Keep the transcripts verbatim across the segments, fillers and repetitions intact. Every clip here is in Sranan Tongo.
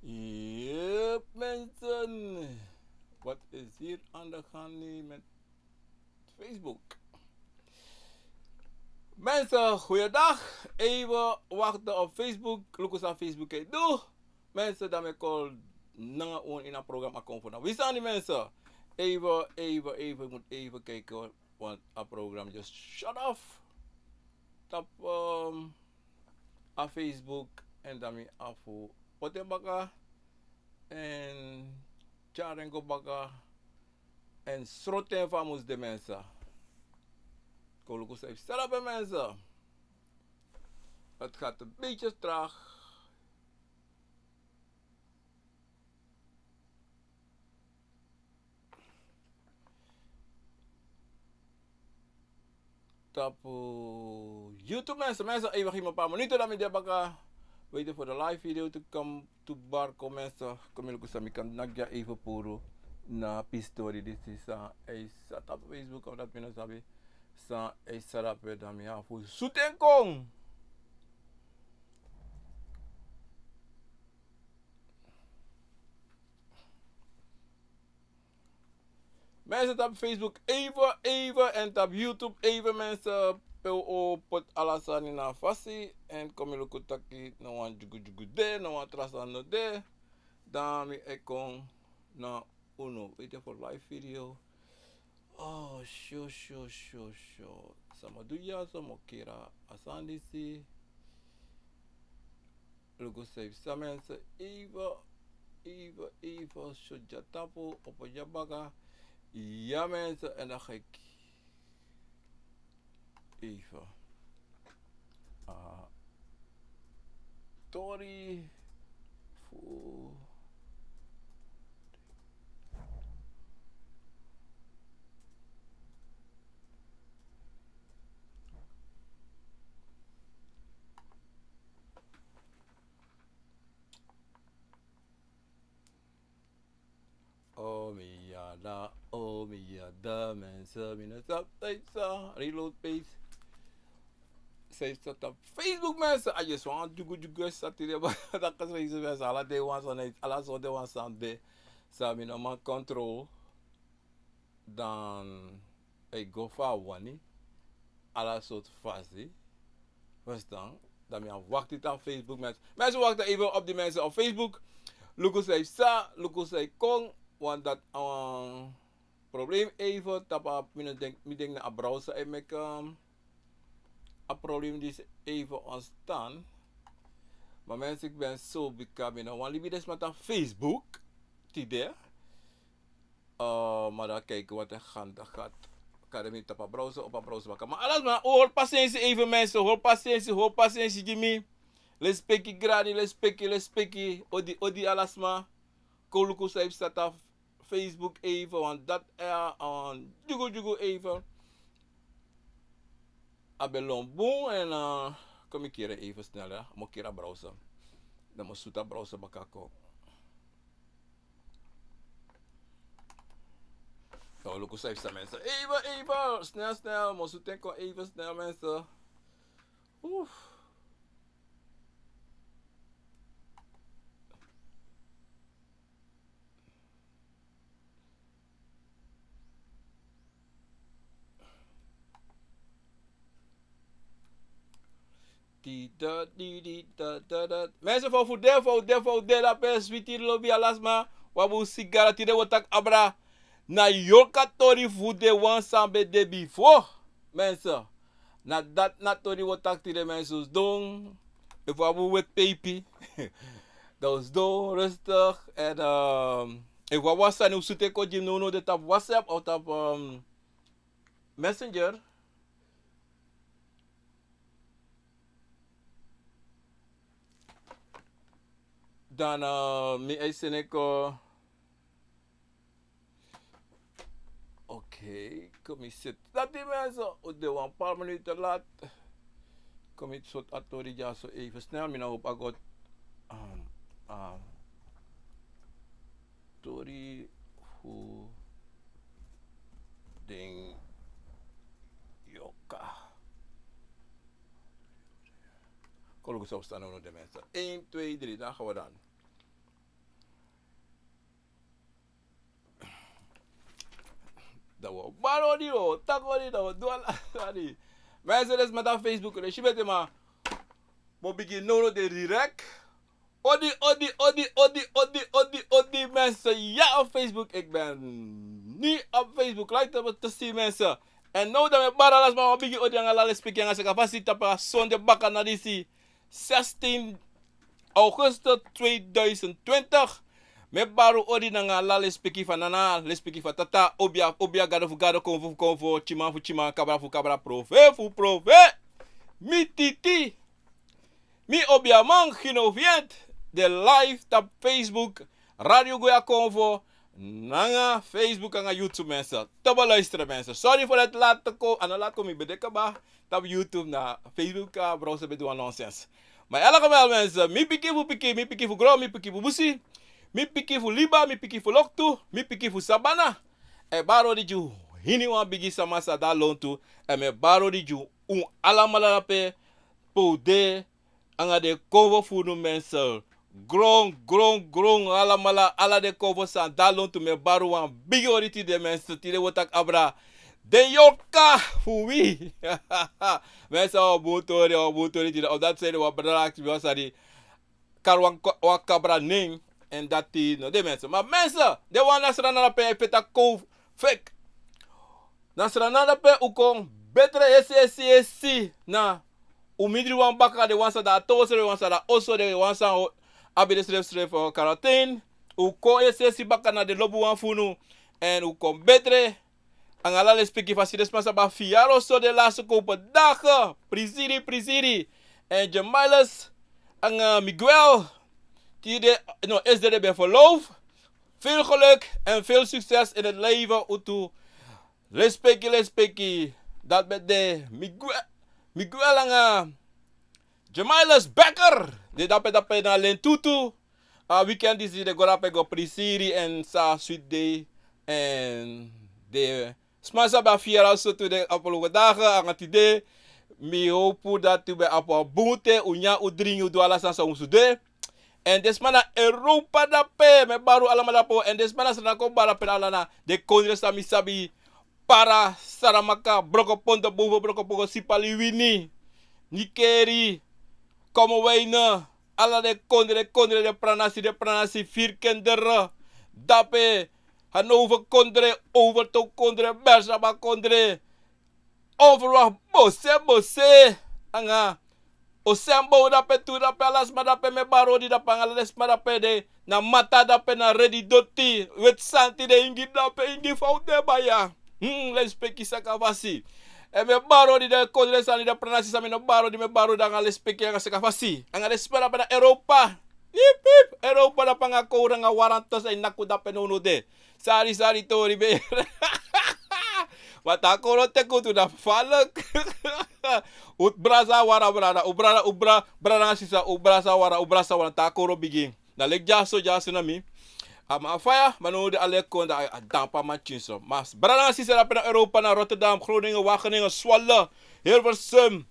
Yep, mensen. Wat is hier aan de gang nu met Facebook? Mensen, goeiedag. Even wachten op Facebook. Luku san Facebook e du. Mensen, dan mi e kon nanga unu ini a programma Kon Fu Na Wi Sani, mensen. Even, even, even. Ik moet even kijken, want a programma just shut off. Tapu, ehm, a Facebook. En dan mi abi fu poti en baka. En tyari en go baka. En sroto en fu a mus de, mensen. Kon luku san e psa dape, mensen. Het gaat een beetje traag. Tapu YouTube, mensen. Mensen, even geef me een paar minuten, dan mi de baka. Weten voor de live video te komen, to bar komen, mensen. Kom, luku san mi kan naki even puru na pistori. Dit is, eh, e sa tapu Facebook of dat mi no sabi. San e sa dape, dan mi abi fu sutu en kon. Mensen, tapu Facebook even, even, en tapu YouTube even, mensen. Pe un o poti ala sani na fasi. En kon mi luku taki no wan dyugudyugu de, no wan tra sani no de. Dan mi e kon na unu, weten voor live video. Oh, sure, sure, sure, sure. San mi o du ya, san mi o kiri a sani disi. Luku san e psa, mensen. Even, even, even. Sure, dya tapu, opo dya baka. Ya, mensen. En dan ga ik even a tori fu O mi yada, o mi yada, mensen, mi no sabi san e psa. Reload page. San e psa tapu Facebook, mensen. A just wan dyugudyugu e sa tide, ma dat is Facebook, mensen. Ala dei wan sani, ala sortu wan sani de san mi no man control. Dan e go fa a wani. Ala sortu fasi. Verstaan? Dan mi e wakti tapu Facebook, mensen. Mensen, wachten even op die mensen op Facebook. Luku san e psa, luku san e kon. Want dat, eh, probleem even, tapu a, mi no denk, mi denk na a browser e meki, eh, a probleem disi even ontstaan. Maar mensen, ik ben zo bika, mi no wan libi den sma tapu Facebook tide. Eh, maar dan kijken wat er gaande gaat. Kan mi tapu a browser, opo a browser baka. Maar alasma, hori pasensi even, mensen. Hori pasensi, hori pasensi gi mi. Lespeki grani, lespeki, lespeki. Odi, odi alasma. Kon luku san e psa tapu Facebook even, want dat, eh, eh, dyugudyugu even. A ben lon bun en, eh, kon mi kiri even snel, ya. Mi o kiri a browser. Dan mi o sutu a browser baka kon. Zo, luku san e psa, mensen. Even, even. Snel, snel. Mi o sutu en kon even snel, mensen. Oef. Di da, di, di, da, da, da. Mensen, fa un fu de, fa un de, fa un de, dape switi lobi alasma. Wi abi un sigara, tide wi o taki abra na yorka tori fu den wan san ben de bifo. Mensen, na dati na tori wi o taki tide, mensen. Un sidon, efu un abi un weti peipi, dan un sidon rustig. En, ehm, efu un abi wan sani un sutu en kon gi mi nownow de tapu WhatsApp of tapu, ehm, Messenger. Dan, eh, mi e seni kon. Oké, kon mi seti. Dati, mensen, un de wan paar minuten laat. Kon mi seti a tori dyaso even snel. Mi no hopi a go, ehm, ehm, tori fu den yorka. Kon luku san un sani, unu de, mensen. Een, twee, drie, dan gaan we dan. Dan wi o bari odi, wi o taki odi, dan wi o du ala sani. Mensen, den sma na Facebook, den si mi ete, ma mi o bigin now now de direct. Odi, odi, odi, odi, odi, odi, odi, mensen. Ja, op Facebook, ik ben niet op Facebook live te, te zien, mensen. En now dan mi e bari ala sma, mi o bigin odi nanga ala lespeki nanga sakafasi tapu a sonde baka na disi, zestien augustus tweeduizend twintig. Mi e bari odi nanga ala lespeki fu nana, lespeki fu tata, obia fu obia, gado fu gado, konfo fu konfo, tyiman fu tyiman, kabra fu kabra, profe fu profe. Mi titi, mi obiaman, Gino Vient, de live tapu Facebook, Radio Goya Konfo, nanga Facebook nanga YouTube, mensen. Te beluisteren, mensen. Sorry voor het laat te komen. A no laat komen, mi ben de kaba tapu YouTube, na Facebook, a browser ben du wan nonsens. Ma in elk geval, mensen, mi pikin fu pikin, mi pikin fu gron, mi pikin fu busi, mi pikin fu liba, mi pikin fu loktu, mi pikin fu sabana. Mi e bari odi gi un, hiniwan bigi sama san de a lontu. Mi e bari odi gi un alamala, pe un de, nanga den konfo fu unu, mensen. Gron, gron, gron, alamala, ala den konfo san de a lontu, mi e bari un wan bigi odi tide, mensen. Tide wi o taki abra den yorka fu wi. Mensen, a wan bun tori, a wan bun tori tide. Omdat sani, wan brada aksi mi wan sani, kari wan ko-, wan kabra nen, en dati no de, mensen. Ma mensen, den wan na Sranan dape, e feti a konfo fek. Na Sranan dape un kon betre, yesi, yesi, yesi. Na un mindri wan baka, den wan san de a toon srefi, den wan san de a oso, den wan san o-, abi den srefi srefi, o, quarantaine. Un kon yesi, yesi baka na den lobiwan fu unu. En un kon betre. Nanga ala lespeki, fa si den sma san ben abi fiyari oso den laatste couple dagen. Prisiri, prisiri. En Jemiles, nanga Miguel. Tide, no, esde den ben verlof. Veel geluk en veel succes in het leven, un tu. Lespeki, lespeki. Dati ben de Miguel, Miguel nanga Jemiles Becker. Den dape dape na Lentutu. A weekend disi den go dape go prisiri en sa sweet day. En den sma san ben abi fiyari oso tu den afgelopen dagen nanga tide. Mi howpu dati un ben abi wan bun ten, un nyan, un dringi, un du ala sani san un musu du. En den sma na Europa dape, mi e bari un alamala dape. En den sma na Sranan, kon bari dape na ala na den kondre san mi sabi: Para, Saramaka, Brokopondo, Boven Brokopondo, Sipaliwini, Nickerie, Commewijne, ala den kondre, kondre, den Pranasi, den Pranasi, Vierkinderen dape, Hannover kondre, Overtoom kondre, Bersaba kondre, Overweg, Bose, Bose, nanga Osembo dape tu, dape ala sma dape mi e bari odi dape, nanga ala den sma dape de na Mata dape, na Redi Doti, Weti Santi, den Ingi dape, Ingi, fa un de baya? Hmm, lespeki sakafasi. En mi e bari odi den kondre sani, den Pranasi san mi no bari odi, mi e bari odi nanga lespeki nanga sakafasi. Nanga den sma dape na Europa. Hip, hip, Europa dape nanga kowru nanga waranto san e naku dape nownow de. Sari, sari tori ben. Ma takoro teki un tu na falik. Un brasa wara, brada, un brada, un bra-, brada nanga sisa, un brasa wara, un brasa wara, takoro bigin. Na leki dyaso, dyaso na mi. A man faya, ma no de a leki kon da a dampu a man pikin so. Ma brada nanga sisa dape na Europa, na Rotterdam, Groningen, Wageningen, Zwolle, Hilversum,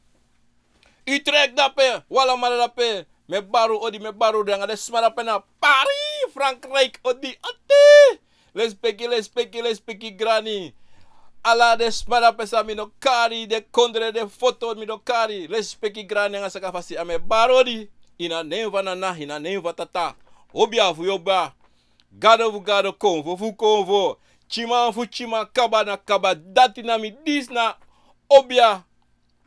Utrecht dape, un alamala dape. Mi e bari un odi, mi e bari un odi nanga den sma dape na Paris, Frankrijk, odi, odi. Lespeki, lespeki, lespeki grani. Ala den sma dape san mi no kari, den kondre, den foto mi no kari. Lespeki grani nanga sakafasi, a mi e bari un odi. Ini a nen fu Nana, ini a nen fu Tata. Obia fu obia, gado fu gado, konfo fu konfo, tyiman fu tyiman, kaba na kaba. Dati na mi, disi na obia.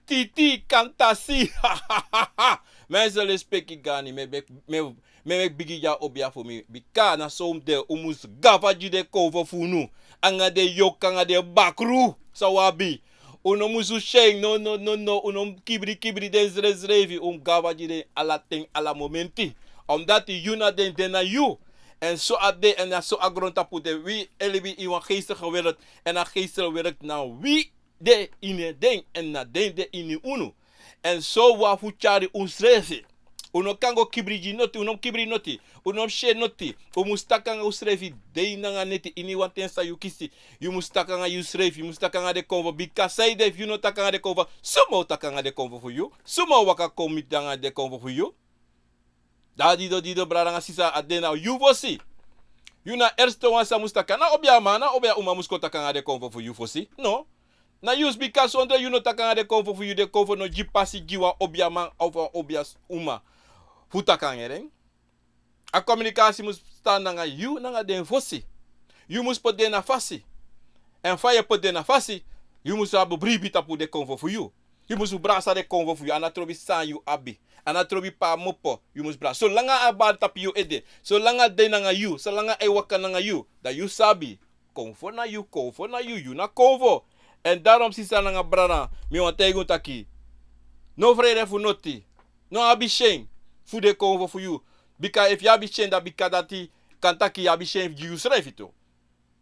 Titi Kantasi. Mensen, lespeki grani, mi e, mi e, mi e, mi e bigin gi a obia fu mi. Bika na so un de, un mus gafa gi den konfo fu unu. Nanga den yorka, nanga den bakru san un abi. Un no musu syen, no, no, no, no, un no mus kibri, kibri den srefsrefi, un mus gafa gi den ala ten, ala momenti. Omdat yu na den, den na yu. En so a de, en na so a grontapu de. Wi e libi ini wan geestelijke wereld. En a geestelijke wereld na wi de ini den, en na den de ini unu. En so un abi fu tyari unsrefi. Un no kan go kibri gi noti, un no mus kibri noti, un no mus syen noti. Un mus taki nanga unsrefi dei nanga neti, ini wanten san yu kisi. Yu mus taki nanga yusrefi, yu mus taki nanga den konfo. Bika sanede, efu yu no taki nanga den konfo, suma o taki nanga den konfo fu yu? Suma o waka kon miti nanga den konfo fu yu? Dan dido, dido, brada nanga sisa, a de na yu fosi. Yu na erste wan san mus taki, a na obiaman, a na obiauma mus kon taki nanga den konfo fu yu fosi. No. Na yu, bika sondro yu no taki nanga den konfo fu yu, den konfo no gi pasi gi wan obiaman of wan obiauma fu taki nanga den. A kominikasi mus tan nanga yu nanga den fosi. Yu mus poti den na fasi. Èn fa yu e poti den na fasi, yu mus abi bribi tapu den konfo fu yu. Yu mus brasa den konfo fu yu, a na trobi san yu abi. A na trobi pe a mopo, yu mus brasa. Solanga a bari tapu yu ede, solanga a de nanga yu, solanga a e waka nanga yu, dan yu sabi. Konfo na yu, konfo na yu, yu na konfo. Èn daarom sisa nanga brada, mi wani taigi unu taki, no frede fu noti. No abi syen fu den konfo fu yu. Bika efu yu abi syen, dan bika dati kan taki yu abi syen gi yusrefi tu.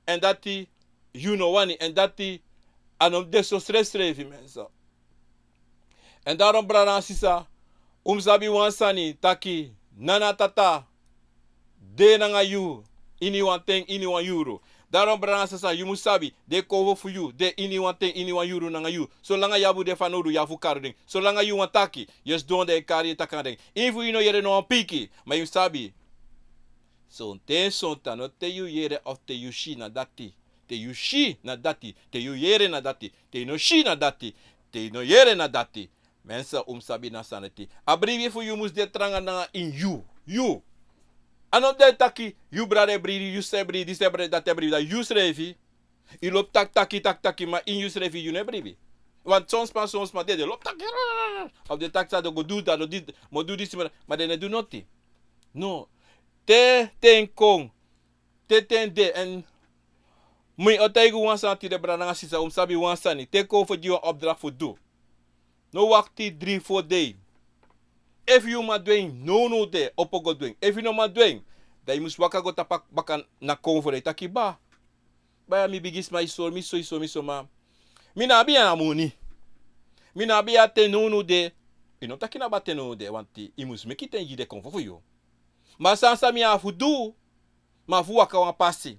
Èn dati yu no wani, èn dati a no de so srefsrefi, mensen. Èn daarom brada nanga sisa, un mus sabi wan sani taki, nana tata de nanga yu ini wan ten, ini wan yuru. Daarom brada nanga sisa, yu mus sabi, den konfo fu yu de ini wan ten, ini wan yuru nanga yu. Solanga yu abi den fanowdu, yu abi fu kari den. Solanga yu wani taki, yu e sidon dan e kari, e taki nanga den. Efu yu no yere no wan piki, ma yu sabi, sonten, sonten, a no te yu yere of te yu si, na dati. Te yu si, na dati. Te yu yere, na dati. Te yu no si, na dati. Te yu no yere, na dati. Mensen, un mus sabi na sani ete. A bribi fu yu mus de tranga nanga ini yu. Yu. A no de taki yu brada e bribi, yu sisa e bribi, disi e bribi, dati e bribi, dan yusrefi yu lobi taki, taki, taki, taki, ma ini yusrefi yu no e bribi. Want son sma, son sma de, den lobi taki. Of den taki san den go du, dan den di-, mu du disi, ma, ma den no e du noti. No. Te ten kon, te ten de, èn mi o taigi wan sani tide, brada nanga sisa, un mus sabi wan sani. Te konfo gi wan opdracht fu du, no wakti dri fo dei. Efu yu man du en, nownow de, opo go du en. Efu yu no man du en, dan yu mus waka go tapu a baka na konfo, dan yu taki: Baa, baa, ya mi bigi sma, yu sori mi so, yu sori mi so, ma mi no abi a moni. Mi no abi a ten nownow de. Yu no taki na abi a ten nownow de, want yu mus meki ten gi den konfo fu yu. Ma san, san mi abi fu du, ma fu waka wan pasi.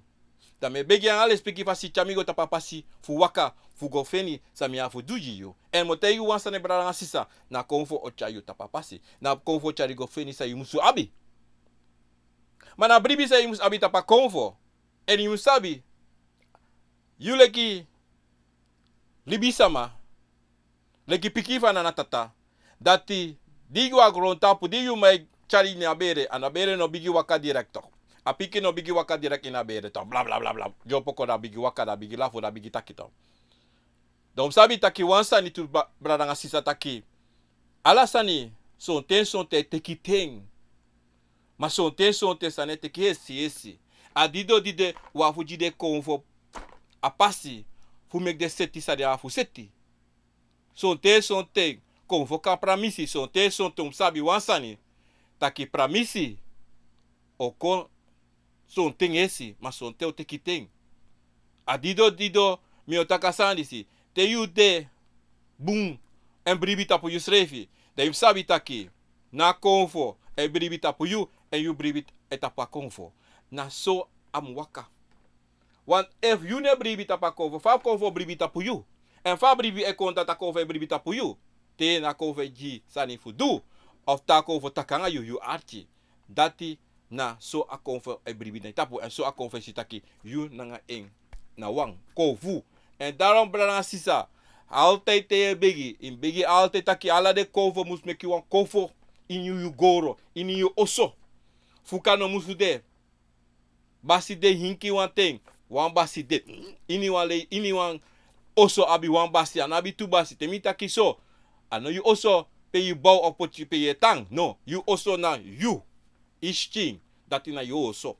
Dan mi e begi nanga lespeki fasi, tyari mi go tapu a pasi fu waka, fu go feni san mi abi fu du gi yu. Èn mi o taigi yu wan sani, brada nanga sisa, na konfo o tyari yu tapu a pasi. Na konfo o tyari yu go feni san yu musu abi. Ma na bribi san yu musu abi tapu a konfo. Èn yu musu sabi, yu leki libisama, leki pikin fu a nana tata, dati di yu go a grontapu, di yu man e tyari ini a bere, a na bere no bigi waka direct tok. A pikin no bigi waka direct ini a bere tok. Bla, bla, bla, bla. Dyompo kon, dan a bigi waka, dan a bigi lafu, dan a bigi taki tok. Dan un mus sabi taki wan sani tu, ba-, brada nanga sisa, taki ala sani, sonten, sonten e teki ten. Ma sonten, sonten sani e teki yesi, yesi. A didon, didon, un abi fu gi den konfo a pasi fu meki den seti san den abi fu seti. Sonten, sonten konfo kan pramisi, sonten, sonten un mus sabi wan sani, taki pramisi o kon sonten yesi, ma sonten o teki ten. A didon, didon, mi o taki a sani disi. Te yu de bun èn bribi tapu yusrefi, dan yu mus sabi taki na konfo e bribi tapu yu, èn yu bribi e tapu a konfo. Na so a mus waka. Want efu yu no e bribi tapu a konfo, fa a konfo o bribi tapu yu? Èn fa a bribi e kon dati a konfo e bribi tapu yu? Te na konfo e gi sani fu du, of te a konfo taki nanga yu, yu arki. Dati na so a konfo e bribi na yu tapu, èn so a konfo e si taki yu nanga en na wan konfo. Èn daarom, brada nanga sisa, altijd te yu e begi, yu mus begi altijd taki ala den konfo mus meki wan konfo ini yu goro, ini yu oso. Fuka no musu de. Basi de, hinki wan ten, wan basi de. Ini wan lei, ini wan oso abi wan basi, a no abi tu basi. Te mi taki so, a no yu oso pe yu bow of poti pe yu e tan. No, yu oso na yu. Yu skin, dati na yu oso.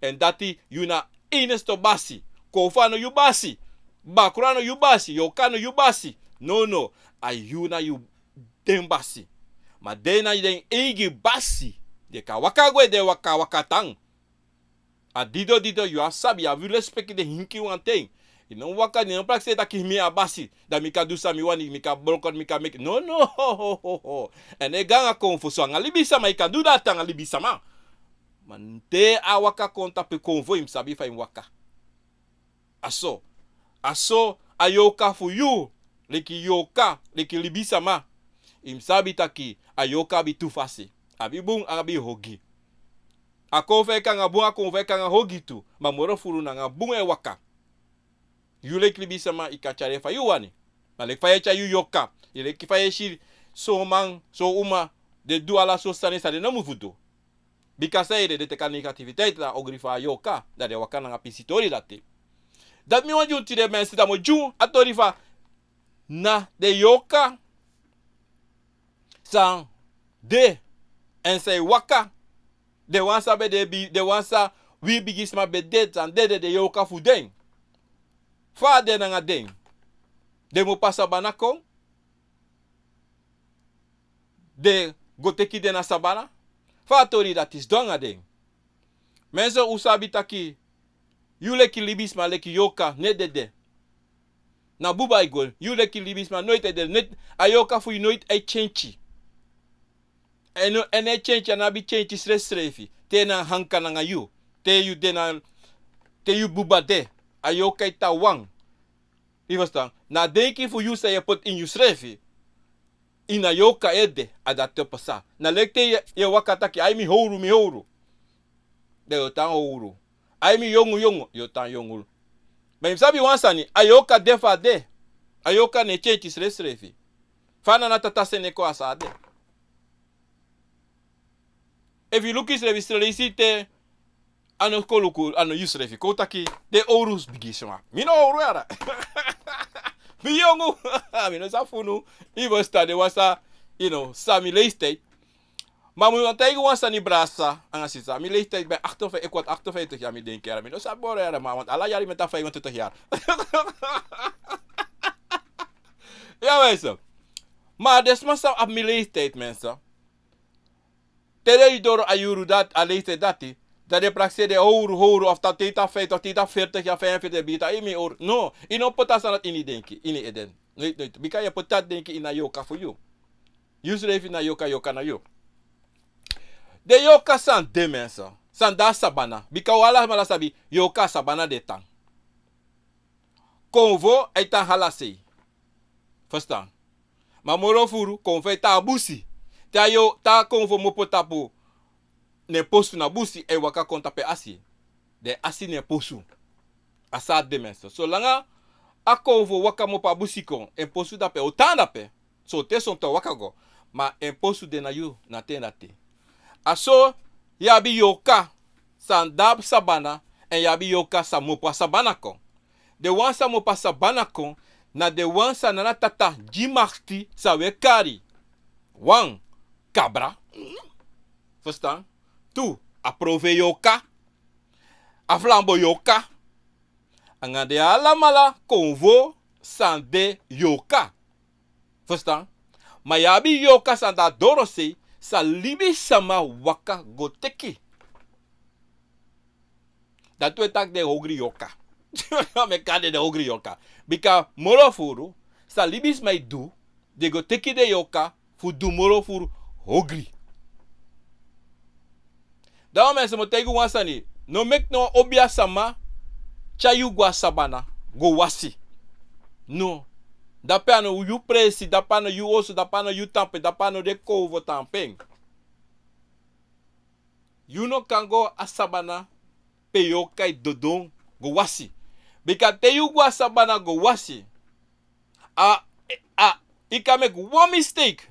Èn dati yu na enigste basi. Konfo a no yu basi. Bakru a no yu basi. Yorka a no yu basi. No, no. A yu na yu den basi. Ma den na den eigi basi. Den kan waka gwe, den kan waka tan. A didon, didon, yu abi sabi, yu abi lespeki den hinki wan ten. Yu no waka, yu no prakseri taki mi a basi, dan mi kan du san mi wani, mi kan broko, mi kan meki. No, no. Èn e go nanga konfo so, anga libisama yu kan du dati, anga libisama. Ma te a waka kon tapu konfo, yu mus sabi fa yu mus waka. A so. A so a yorka fu yu, leki yorka, leki libisama, yu mus sabi taki a yorka abi tu fasi. Abi bun, abi ogi. A kon fu en kon nanga bun, a kon fu en kon nanga ogii tu. Ma moro furu nanga bun e waka. Yu leki libisma, yu kan tyari en fa yu wani. Ma leki fa yu e tyari yu yorka, yu leki fa yu e si son man, son uma, den du ala sortu sani san den no mu fu du. Bika san ede, den teki a negativiteit na ogii fu a yorka, dan den waka nanga pisitori dati. Dati mi wani gi unu tide, mensen, dan mi o gi unu a tori fa na den yorka san de, èn san e waka. Den wan san ben de, bi-, den wan san wi bigisma ben de, san dede, den yorka fu den. Fa a de nanga den? Den mu pasa sabana kon. Den go teki den na sabana. Fa a tori dati sidon nanga den? Mensen, un sabi taki yu leki libisma, leki yorka, no e dede. Na buba yu go, yu leki libisma noiti e dede, noiti, a yorka fu yu noiti e tyentyi. Èn, èn no e tyentyi, a no abi tyentyi srefisrefi. Te na hanka nanga yu. Te yu de na, te yu buba de, a yorka e tan wan. Yu ferstan? Na denki fu yu san yu e poti ini yusrefi, ini a yorka ede, a dati o pasa. Na leki te yu e, yu e waka taki: "Ai, mi howru, mi howru." Dan yu o tan howru. "Ai, mi yongu, yongu," yu o tan yongu. Ma yu mu sabi wan sani, a yorka de fa a de. A yorka no e tyentyi srefisrefi. Fa a nana tata seni en kon, a so a de. Efu yu luku yusrefi, srefisrefi, te a no kon luku, a no yusrefi. Kon taki den howru, bigisma. Mi no howru yara. Mi yongu. Mi no sabi unu. Yu ferstan, den wan san, you know, san mi leeftijd. Ma mi wani taigi wan sani, brada nanga sisa. Mi leeftijd ben achtenvijftig, ik word achtenvijftig jaar, mi denki yara. Mi no sabi moro yara, ma want ala yari mi e tan vijfentwintig jaar. Ja, mensen. Ma den sma san abi mi leeftijd, mensen, te den doro a yuru dati, a leeftijd dati, dan den prakseri den howru, howru, of te yu tan vijftig, te yu tan veertig jaar, vijfenveertig, bigin taki: "Ai, mi howru." No, yu no poti a sani dati ini yu denki, ini yu ede. Noiti, noiti. Bika yu e poti a denki ini a yorka fu yu. Yusrefi na yorka, yorka na yu. Den yorka san de, mensen, san de a sabana. Bika un alamala sabi yorka, a sabana den e tan. Konfo e tan ala sei. Ferstan? Ma moro furu, konfo e tan a busi. Te a yo-, te a konfo mu opo tapu, ne en posu na busi, a e waka kon tapu en asi. Den asi na en posu. A so a de, mensen. Solanga a konfo waka mu opo a busi kon, en posu drape o tan drape. Sonten sonten a waka go. Ma en posu de na yu, na ten dati. A so yu abi yorka san de a sabana, èn yu abi yorka san mu opo a sabana kon. Den wan san mu opo a sabana kon, na den wan san Nana Tata gi makti san wi e kari. Wan, kabra. Ferstan? Tu, a profeiti yorka, a flambo yorka, anga den alamala konfo san de yorka. Ferstan? Ma yu abi yorka san de a dorosei, san libisama waka go teki. Dati wi e taki den ogri yorka. Mi e kari den ogri yorka. Bika moro furu san libisma e du, den go teki den yorka fu du moro furu ogri. Dan wan mensen, mi o taigi wan sani. No meki no obia sama tyari yu go a sabana go wasi. No. Dape a no yu presi, dape a no yu oso, dape a no yu tampu en, dape a no den konfo tampu en. Yu no kan go a sabana pe yorka e dodon go wasi. Bika te yu go a sabana go wasi, a, a, yu kan meki wan mistake.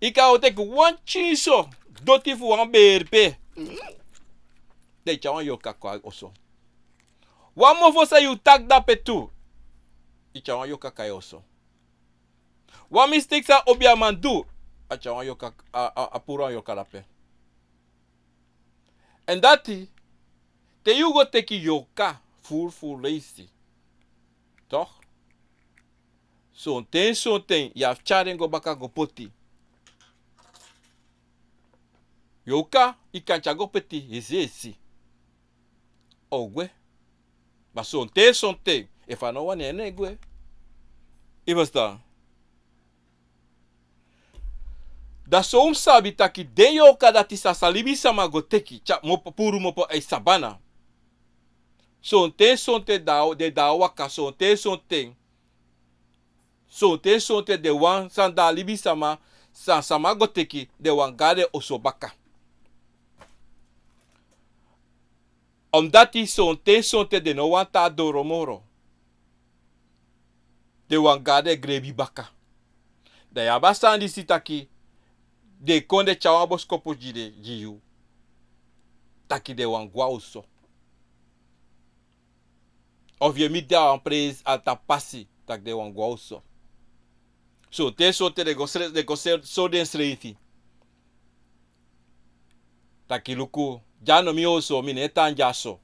Yu kan o teki wan tyinso doti fu wan beri pe. Dan yu tyari wan yorka kon a oso. Wan mofo san yu taki dape tu, yu tyari wan yorka kon a yu oso. Wan mistake san obiaman du, a tyari wan yorka, a, a, a puru wan yorka dape. Èn dati, te yu go teki yorka furu furu leisi. Toch? Sonten sonten yu abi tyari en go baka go poti. Yorka, yu kan tyari go poti esi esi. A o gwe. Ma sonten sonten, efu a no wani, a no e gwe. Yu ferstan? Dan so un mus sabi taki den yorka dati san, san libisama go teki, tyari mu opo, puru mu opo a sabana. Sonten sonten da, den de a waka, sonten sonten. Sonten sonten den wan san de a libisama, san sama go teki, den wani go a den oso baka. Omdati sonten sonten den no wani tan a doro moro. Den wani go na den grebi baka. Dan yu abi a sani disi taki den kon, den tyari wan boskopu gi den, gi yu, taki den wani go na oso. Of yu e miti den a wan presi, a tapu pasi, taki den wani go na oso. Sonten sonten den go sre-, den go sori, sori densrefi taki luku, dya no mi oso, mi no e tan dyaso.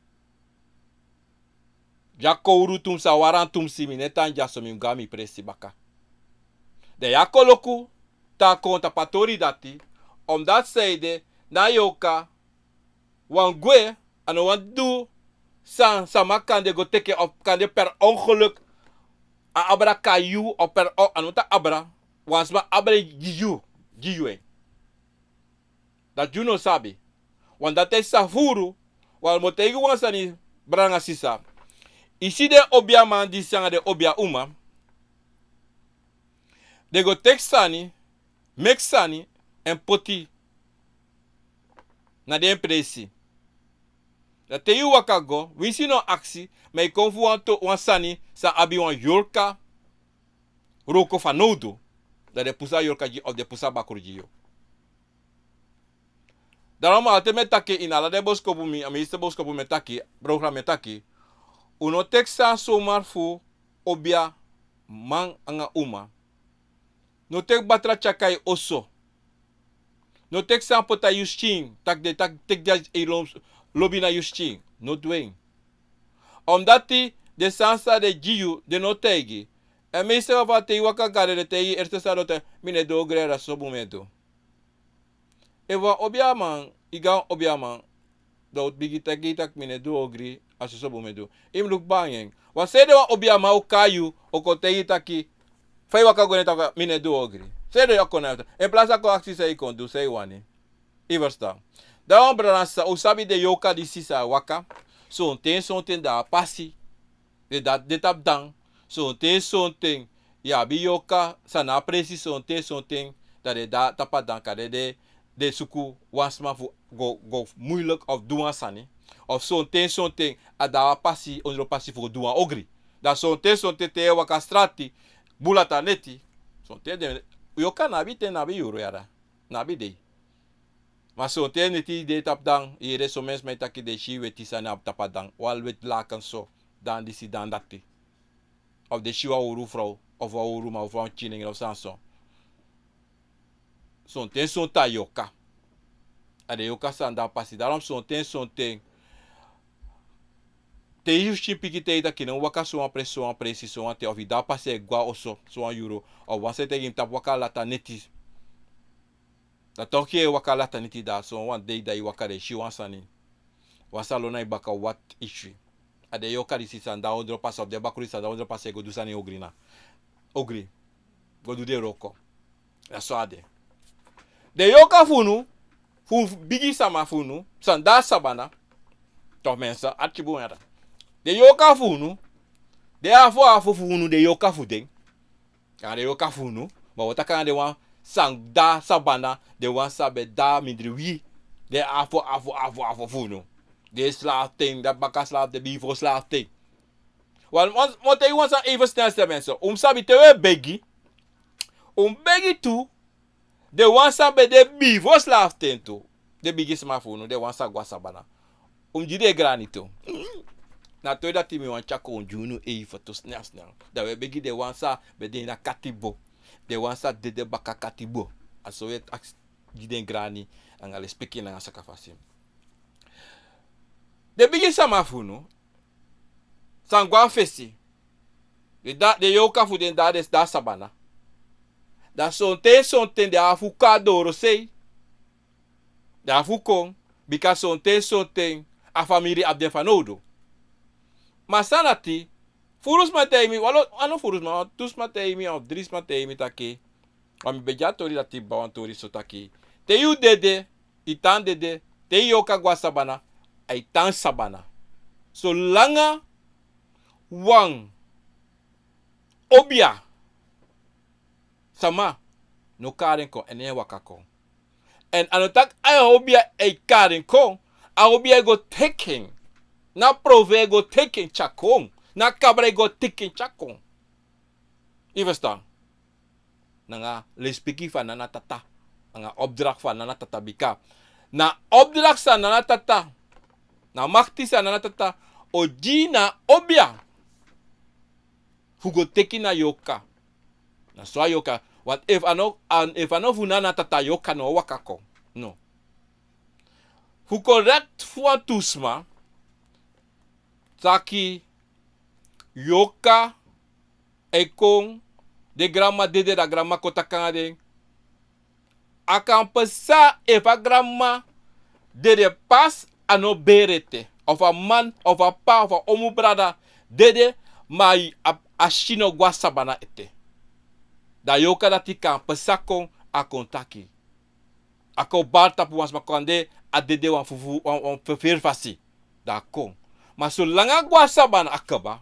Dya kowru tumsi, a waran tumsi, mi no e tan dyaso, mi mus go na mi presi baka. Dan yu kon luku, taki kon tapu a tori dati, omdati san ede, na yorka wani gwe, a no wani du san, sama kande go teke, of kande per ongeluk a abra kon na yu, of per o-, a no wani taki abra, wan sma abra gi yu, gi yu en. Dati yu no sabi. Wan dati e sisa furu, wan mi o taigi wan sani, brada nanga sisa. I si den obiaman disi nanga den obia uma, den go teki sani, meki sani, èn poti na den presi. Dan te yu waka go, winsi yu no aksi, ma yu kon fu wan to-, wan sani san abi wan yorka wroko fanowdu, dan den pusu a yorka gi yu, of den pusu a bakru gi yu. Daarom altijd mi e taki en ini ala den boskopu, mi, a meeste boskopu mi e taki, programa mi e taki, un no teki sani zomaar fu obiaman nanga uma. No teki batra tyari kon na yu oso. No teki sani poti na yu skin, taki den taki teki den e lo-, lobi na yu skin. No du en. Omdati den sani san den gi yu, den no taigi. Èn meeste wan fa te yu waka go na den, den taigi yu eerste sani, den o taigi, mi no e du ogri, a soso bun mi e du. Efu wan obiaman, yu go na wan obiaman, dan a o bigin taigi yu taki mi no e du ogri, a soso bun mi e du. Yu mus luku bun anga en. Wan san ede wan obiaman o kon na yu, o kon taigi yu taki, fa yu waka go na en taki mi no e du ogri. San ede yu o kon na en. En plaats a kon aksi san yu kon du, san yu wani. Yu ferstan. Dan wan brada nanga sisa, un sabi den yorka disi san e waka. Sonten sonten dan a pasi. Den dati de tapu dan. Sonten sonten yu abi yorka san na a presi, sonten sonten dan den de tapu a dan, kande den, den suku wan sma fu go, go moeilijk of du wan sani. Of sonten sonten a de a pasi, ondro pasi fu go du wan ogri. Dan sonten sonten te yu e waka strati, bulata neti. Sonten den, yorka no abi ten, no abi yuru yara. No abi dei. Ma sonten neti de tapu dan, yu yere somen sma e taki den si weti sani na tapu a dan. Wan weti laken so, dan disi, dan dati. Of den si wan owru frow, of wan owru man, of wan pikin nengre, of sani so. Sonten sonten a yorka. A den yorka sani dan pasi. Daarom sonten sonten, te yu si pikin taigi yu taki no waka sowan presi, sowan presi, sowan ten, of yu de a pasi e go na oso, sowan yuru, of wan sani taigi yu tapu waka lata neti. Dan toch yu e waka lata neti, dan sowan dei dan yu waka, dan yu si wan sani. Wan sani lon na yu baka, wat isi. A den yorka disi san de a ondro pasi, of den bakru disi san de a ondro pasi e go du sani ogri na. Ogri. Go du den wroko. Dati so a de. Den yorka fu unu, fu bigi sama fu unu, san de a sabana. Toch mensen, arki bun yara. Den yorka fu unu, den afo afo fu unu, den yorka fu den. Anga den yorka fu unu, ma wi o taki anga den wan san de a sabana, den wan san ben de a mindri wi, den afo, afo, afo, afo fu unu. Den slaaf ten, dati baka slaaf ten, bifo slaaf ten. Wan, wan, mi o taigi wan sani even snel, snel mensen. Un mus sabi te wi e begi, un mus begi tu, den wan san ben de bifo slaaf ten tu. Den bigisma fu unu, den wan san go na sabana. Un mus gi den grani tu. Na tori dati mi wani tyari kon gi unu even tu snel, snel. Dan wi e begi den wan san ben de ini a katibo. Den wan san dede baka katibo. A so wi e aksi gi den grani, anga lespeki nanga sakafasi. Den bigisma fu unu, san go na fesi. Den da, den yorka fu den de a, den de a sabana. Dan sonten, sonten den abi fu kon a dorosei. Den abi fu kon, bika sonten, sonten a famiri abi den fanowdu. Ma san dati, furu sma taigi mi, wan lo, a no furu sma, tu sma taigi mi, of dri sma taigi mi taki, ma mi ben gi a tori dati kaba, wan tori so taki, te yu dede, yu tan dede, te yu yorka go na sabana, a e tan sabana. Solanga wan obia sama no kari en kon, èn no e waka kon. Èn a no taki a obia e kari en kon, a obia e go teki en. Na provo e go teki en tyari kon. Na kabra e go teki en tyari kon. Yu ferstan? Nanga lespeki fu a nana tata. Nanga opdracht fu a nana tata bika. Na opdracht san a nana tata. Na makti san a nana tata o gi na obia. Fu go teki na yorka. Na so a yorka. Want efu a no, an, efu a no fu nana tata yorka no waka kon. No. Fu correct fu wantu sma. Taki yorka e kon, den granma dede, dan granma kon taki nanga den. A kan pasa efu a granma dede pas a no bere ete. Of a man, of a p'pa, of a omu brada dede, ma a, a si no go na sabana ete. Dan yorka dati kan pasa kon, a kon taki. A kon bari tapu wan sma kande a dede wan fufu, wan, wan ferferi fasi. Dan a kon. Ma solanga a go na sabana a kaba.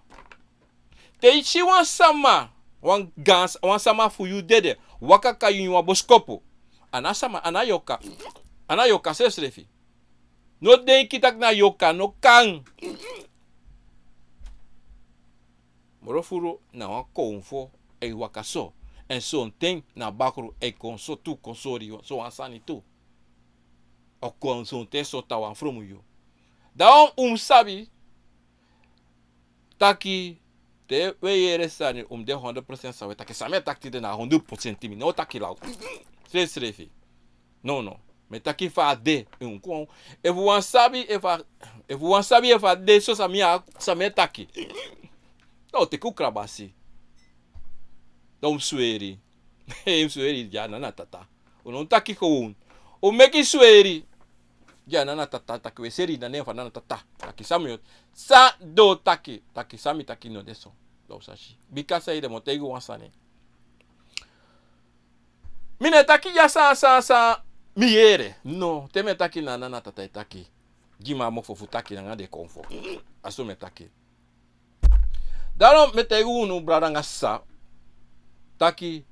Te yu si wan sama, wan gans, wan sama fu yu dede, waka kon na yu ini wan boskopu. A no a sama, a no a yorka. A no a yorka srefsrefi. No denki taki na yorka, no kan. Moro furu na wan konfo e waka so. Èn sonten na bakru e kon so tu, kon sori yu so wan sani tu. O kon sonten so tan wan fromu yu. Dan un mus sabi taki te un e yere sani un mus de hondro prosent san un e taki. San mi e taki tide na hondro prosent, mi no o taki law. Srefsrefi. No, no. Mi e taki fa a de. Un kon, efu wan sabi efu a, efu wan sabi efu a de so san mi a, san mi e taki. Dan un teki un krabasi. Dan un mus sweri. Un mus sweri gi a nana tata. Un no mus taki kon. Un meki sweri gi a nana tata, taki un e seri na nen fu a nana tata. Taki san mi o, san den o taki, taki san mi taki no de so. Dan un sa si. Bika san ede mi o taigi un wan sani. Mi no e taki ya san, san, san mi yere. No, te mi e taki na nana tata e taki. Gi mi a mofo fu taki nanga den konfo. A so mi e taki. Daarom mi e taigi unu brada nanga sisa taki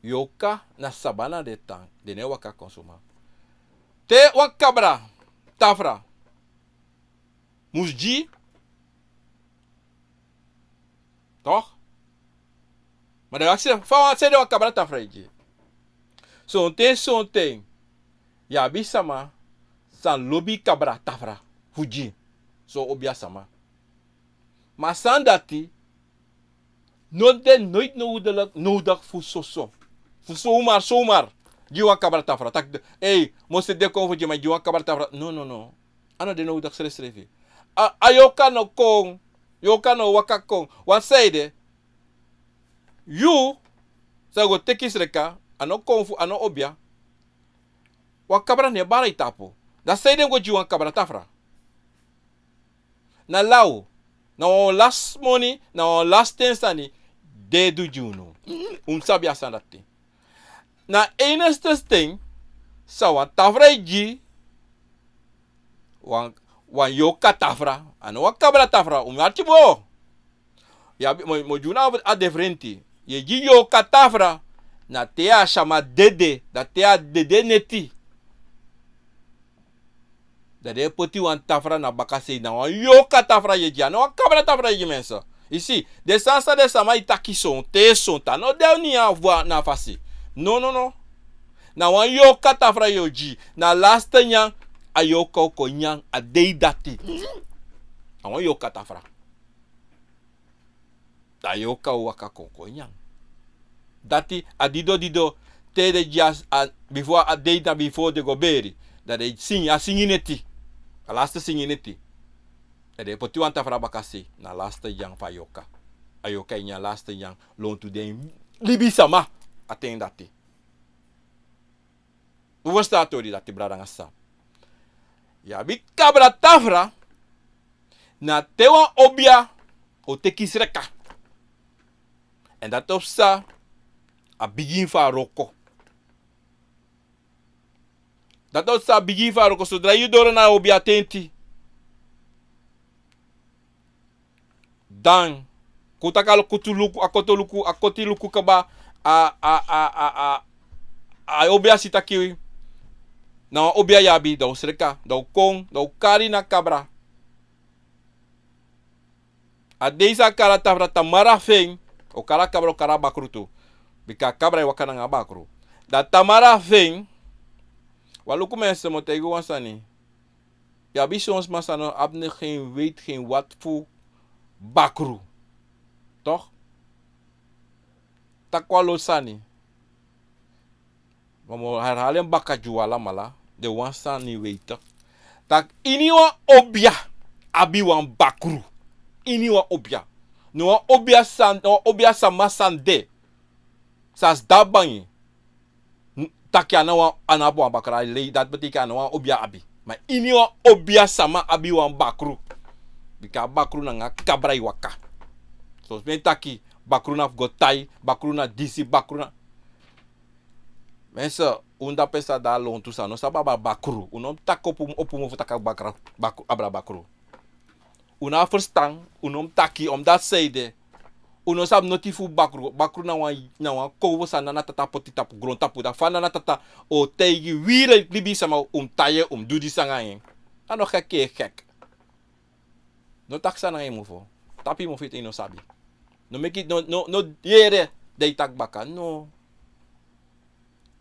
yorka na sabana den tan, den no e waka kon suma. Te wan kabra tafra mus gi, toch? Ma dan yu aksi fa wan, san ede wan kabra tafra e gi. Sonten, sonten yu abi sama san lobi kabra tafra fu gi. So obia sama. Ma san dati no de noiti nodig, nodig fu soso. Fu somar, somar gi wan kabra tafra. Taki, ei, mi o seti den kon fu gi, ma gi wan kabra tafra. No, no, no. A no de nodig srefsrefi. A, a yorka no kon, yorka no waka kon. Wan sani de, yu sa go teki sreka, a no kon fu, a no obia. Wan kabra no e bari tapu. Dan san ede mi go gi wan kabra tafra? Na law, na wan lasi moni, na wan lasi ten sani den e du gi unu. Un mus sabi a sani dati. Na enigste ten san wan tafra e gi, wan, wan yorka tafra, a no wan kabra tafra, un mus arki bun. Yu abi, mi o, mi o gi unu a diferenti. Yu e gi yorka tafra na te a sama dede, dan te a dede neti. Dan den e poti wan tafra na bakasei, na wan yorka tafra yu e gi, a no wan kabra tafra yu e gi, mensen. Yu si, den sani san den sama e taki sonten, sonten a no de ini a, na a fasi. No, no, no. Na wan yorka tafra yu o gi, na laste nyan a yorka o kon nyan a dei dati. Na wan yorka tafra. Dan a yorka o waka kon, kon nyan. Dati a dido dido, te den gi a, a, bifo a dei, dan bifo den go beri. Dan den singi, a singi neti. A laste singi neti. Dan den e poti wan tafra bakasei, na laste nyan fu a yorka. A yorka e nyan laste nyan lontu den libisama a ten dati. Un ferstan a tori dati, brada nanga sisa. Yu abi kabra tafra, na te wan obia o teki sreka. Èn dati o psa a bigin fu a wroko. Dati o psa a bigin fu a wroko, sodra yu doro na a obia tenti. Dan, kon taki a koti luku, a koti luku, a koti luku kaba, a, a, a, a, a, a obia si taki na wan obia yu abi, dan un sreka, dan un kon, dan un kari na kabra. A dei san a kari a tafra tamara fu en, o kari a kabra, o kari a bakru tu. Bika a kabra e waka nanga a bakru. Da tamara fu en, wan luku, mensen, mi o taigi wan sani. Yu abi son sma san no abi no geen weet, geen wat fu bakru. Toch? Taki wan lo sani. Ma mi o herhaal en baka gi un alamala, den wan san no e weten. Taki iniwan obia abi wan bakru. Iniwan obia. No wan obia san, no wan obia sama san de. San sidon a bangi. Taki a no wan, a no abi wan bakru, a lei, dati betekent a no wan obia abi. Ma iniwan obia sama abi wan bakru. Bika a bakru nanga kabra e waka. Son sma e taki, bakru na fu go tai, bakru na disi, bakru na. Mensen, un dape sa de a lontu, san no sabi abra bakru. Un no mu taki opo, opo mofu taki abra bakru, bakru, abra bakru. Un no abi ferstan, un no mu taki, omdat san ede, un no sabi noti fu bakru. Bakru na wan, na wan kownu san Nana Tata poti tapu grontapu. Da fa Nana Tata o taigi wi libisma, un mu tan, un mu du disi nanga en. A no gek, gek. No taki san nanga yu mofu. Tapu yu mofu, ete yu no sabi. No meki, no, no, no yere, dan yu taki baka. No.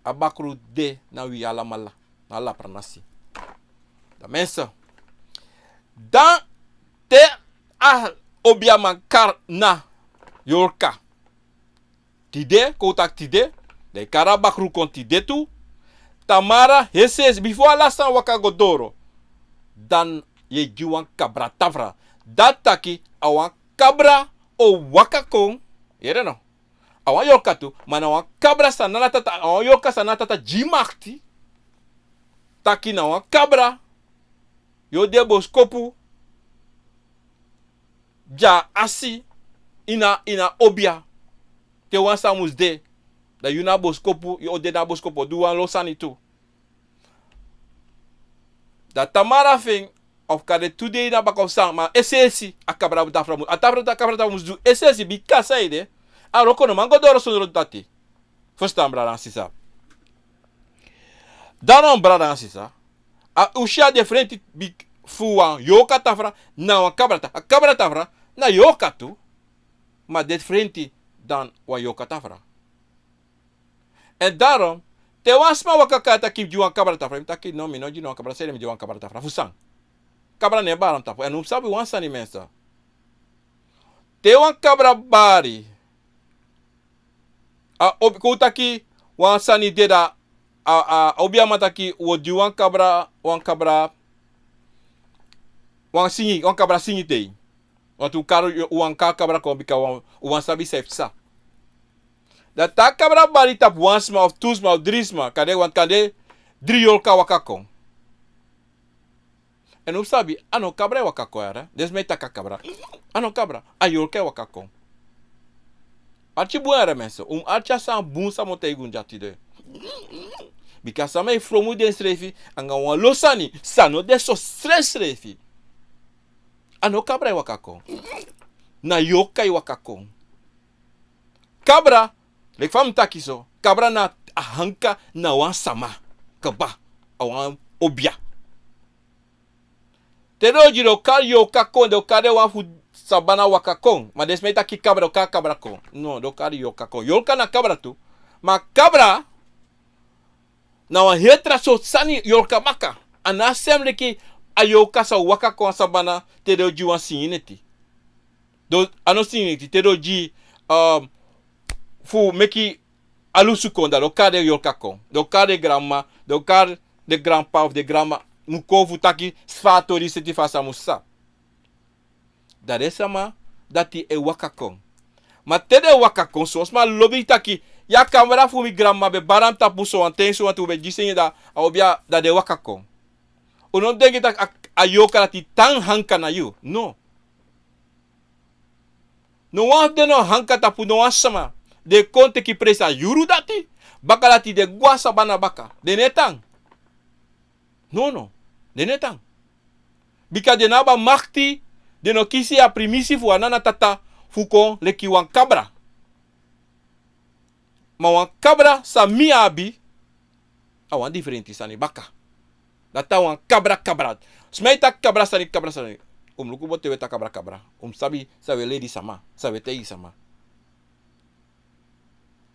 A bakru de na wi alamala, na ala pranasi. Da mensen. Dan te a obiaman kari na yorka. Tide, kon un taki tide, dan yu kari a bakru kon tide tu. Tamara, hesesi, bifo ala sani waka go doro. Dan yu e gi wan kabra tafra. Dati taki, a wan kabra o waka kon. Yere no? A wan yorka tu, ma na wan kabra san Nana Tata, a wan yorka san Nana Tata gi makti. Taki na wan kabra. Yu o de boskopu. Dya asi ini a, ini a obia. Te wan sani mus de. Da yu na boskopu, yu o de na boskopu, o du wan lo sani tu. Da tamara fu en, of kande tu dei na baka of san, ma es'esi a kabra tafra mus, a tafra, a kabra tafra mus du es'esi, bika san ede, a wroko no man go doro sondro dati. Ferstan, brada nanga sisa. Daarom, brada nanga sisa, a, un si a diferenti fu wan yorka tafra nanga wan kabra tafra. A kabra tafra na yorka tu, ma diferenti dan wan yorka tafra. En daarom, te wan sma waka kon taki mi gi wan kabra tafra, mi taki no, mi no gi no wan kabra, san ede mi gi wan kabra tafra, fu san? Kabra no e bari na tapu. En un sabi wan sani, mensen. Te wan kabra bari, a obi, kon un taki wan sani de, da a, a obiaman taki wi o gi wan kabra, wan kabra, wan singi, wan kabra singi te. Want un kari, un wani kari kabra kon bika un wani, un wani sabi san e psa. Da te a kabra bari tapu wan sma of tu sma of dri sma, kande, want kande dri yorka waka kon. En un sabi, a no kabra e waka kon yere. Den sma e taki a kabra. A no kabra, a yorka e waka kon. Arki bun yere, mensen. Un arki a sani bun san mi o taigi un dya tide. Bika sama e fromu densrefi anga wan lo sani san no de so srefsrefi. A no kabra e waka kon. Na yorka e waka kon. Kabra, leki fa mi taki so, kabra na a hanka na wan sama kaba, a wan obia. Te den o gi, den o kari yorka kon, den o kari den wan fu sabana waka kon. Ma den sma e taki kabra, den o kari kabra kon. No, den o kari yorka kon. Yorka na kabra tu. Ma kabra na wan heri tra sortu sani, yorka baka. A no a sem leki a yorka san o waka kon a sabana te den o gi wan singi neti. Den o, a no singi neti, te den o gi, um, fu meki alusu kon, da den o kari den yorka kon. Den o kari den granma, den o kari den granpa of den granma. Mu kon fu taki fa a tori seti, fa san mus psa. Da den sama dati e waka kon. Ma te den waka kon, son sma lobi taki, ya kabra fu mi granma ben bari na mi tapu sowan ten, sowan tu, un ben gi singi, da a obia, da den waka kon. Un no denki taki a, a yorka dati tan hanka na yu. No. No wan de no hanka tapu no wan sama. Den kon teki presi a yuru dati. Baka dati den gwe a sabana baka. Den no e tan. No, no. Den no e tan. Bika den no abi a makti, den no kisi a primisi fu a Nana Tata fu kon leki wan kabra. Ma wan kabra san mi abi, a wan diferenti sani baka. Dati a wan kabra, kabra. Sma e taki kabra sani, kabra sani. Un mus luku bun te un e taki kabra kabra. Un mus sabi san un e leli sama, san un e taigi sama.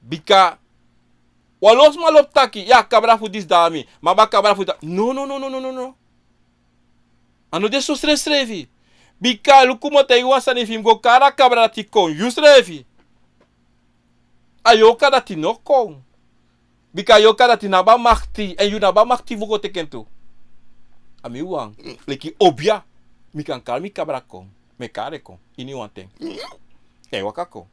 Bika wan lo sma lobi taki, ya, kabra fu disi, da mi, ma a kabra fu dati. No, no, no, no, no, no, no. A no de so srefsrefi. Bika luku, mi o taigi wan sani, efu yu mus go kari a kabra dati kon, yusrefi, a yorka dati no kon. Bika a yorka dati no abi a makti, èn yu no abi a makti fu go teki en tu. A mi wan, leki obia, mi kan kari mi kabra kon, mi e kari en kon, ini wan ten. Èn a e waka kon.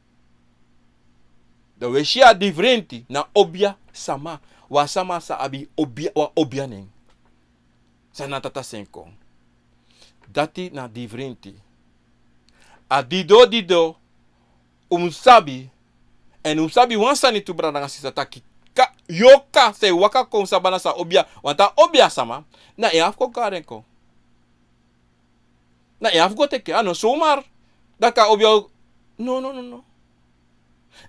Dan un e si a difrenti na obia sama. Wan sama sa abi obia, wan obia nen. San na tata seni kon. Dati na difrenti. A dido dido, un mus sabi. Èn un mus sabi wan sani tu, brada nanga sisa, taki, ka, yorka san e waka kon sabana, san obia, wan taa obia sama, na en a fu kon kari en kon. Na en a fu go teki, a no sumar. Daka obia. No, no, no, no.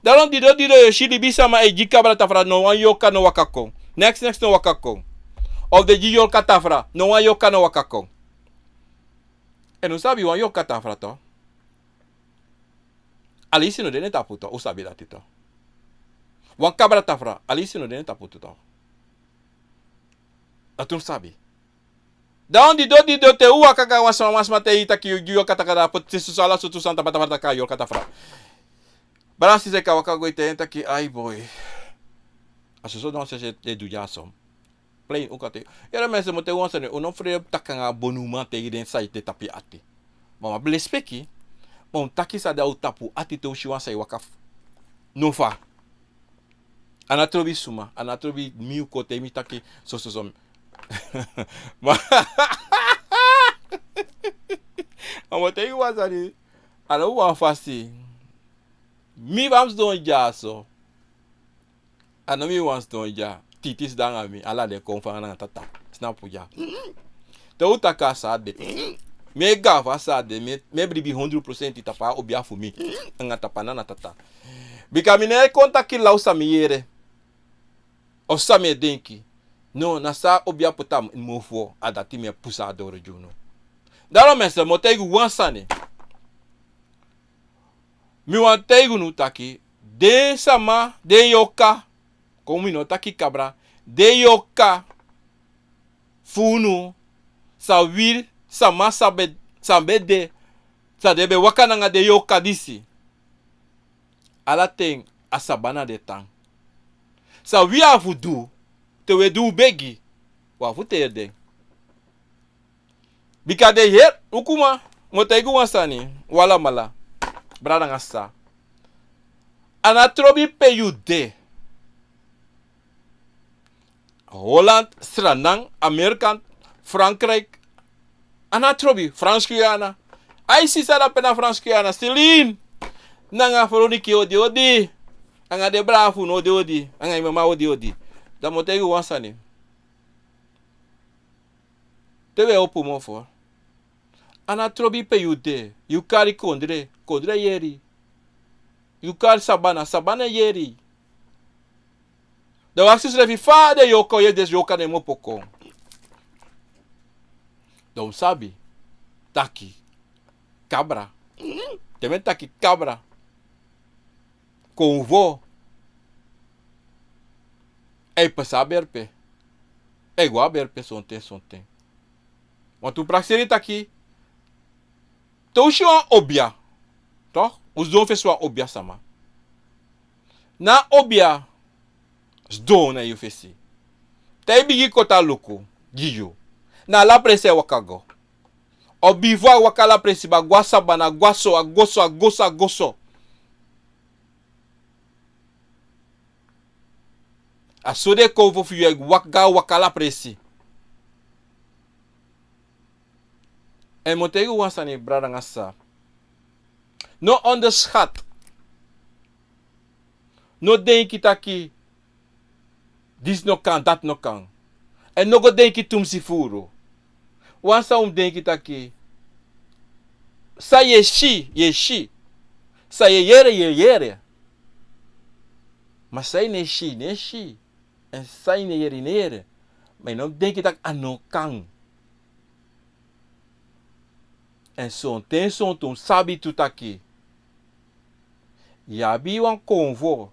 Daarom dido dido yu e si libisama e gi kabra tafra, no wan yorka no waka kon. Neks neks no waka kon. Of den gi yorka tafra, no wan yorka no waka kon. Èn un sabi wan yorka tafra tu, a leisi no de na en tapu tu, un sabi dati tu. Wan kabra tafra, a leisi no de na en tapu tu. Dati un sabi. Dan dido dido te un waka go na wan sma, wan sma taigi yu taki yu gi yorka tafra, poti soso ala sortu sani tapu a tafra, taki a yorka tafra. Brada, sisa, yu kan waka go, yu taigi en taki, ai boi, a soso don sese e du dyaso. Plein un kan taigi. Yere, mensen, mi o taigi wan sani, un no frede taki nanga bonuman taigi den san e de tapu yu ati. Ma un abi lespeki, ma un taki san de na un tapu ati te un si wan sani e waka fu no fa. A no trobi suma, a no trobi mi, yu kon taigi mi taki soso so. Ma a mi o taigi wan sani, a no wan fasi. Mi wan sidon dyaso. A no mi wan sidon dya. Titi sidon nanga mi, ala den kon fa nanga tata. Snapu dya. Te un taki a sani de, mi e go na fa a sani de, mi e, mi e bribi hondro prosenti tapu a obia fu mi nanga tapu a nana tata. Bika mi no e kon taki law san mi yere of san mi e denki. No, na san a obia poti na mi mofo, a dati mi e pusu na doro gi unu. Daarom, mensen, mi o taigi wan sani. Mi wani taigi unu taki den sama, den yorka, kon mi no taki kabra, den yorka fu unu, san wi sama san be, san be de, san den be waka nanga den yorka disi, ala ten a sabana den tan. San wi abi fu du, te wi e du, un begi, wi abi fu teri den. Bika den yere, luku man, mi o taigi wan sani, un alamala, brada nanga sisa. A no trobi pe yu de. Holland, Sranan, Amerika, Frankrijk. A no trobi, Frans Guyana. Ai, sisa, da pe na Frans Guyana, Celine. Nanga Veronique odi odi. Nanga den brada fu unu odi odi. Nanga yu mama odi odi. Dan mi o taigi wan sani. Te wi e opo mofo. A no trobi pe yu de. Yu kari kondre, kondre yere. Yu kari sabana, sabana yere. Dan wi aksi unsrefi fa den yorka o yere, den yorka no e mu opo kon. Dan un sabi taki kabra. Te mi e taki kabra, konfo, a e pasa a berpe. A e go a berpe sonten sonten. Want un prakseri taki, te un si wan obia, toch? Un sidon fesi wan obia sama. Na obia sidon na yu fesi. Te a e bigin koti a luku gi yu, na ala presi a e waka go. Of bifo a waka ala presi, ma a go a sabana, a go so, a go so, a go so, a go so. A so den konfo fu yu e waka, a waka ala presi. Èn mi o taigi wan sani, brada nanga sisa. No onderschat. No denki taki disi no kan, dati no kan. Èn no go denki tumsi furu. Wan san un mus denki taki, san yu e si, yu e si. San yu e yere, yu e yere. Ma san yu no e si, yu no e si. Èn san yu no e yere, yu no e yere. Ma yu no mus denki taki a no kan. Èn sonten sonten un sabi tu taki yu abi wan konfo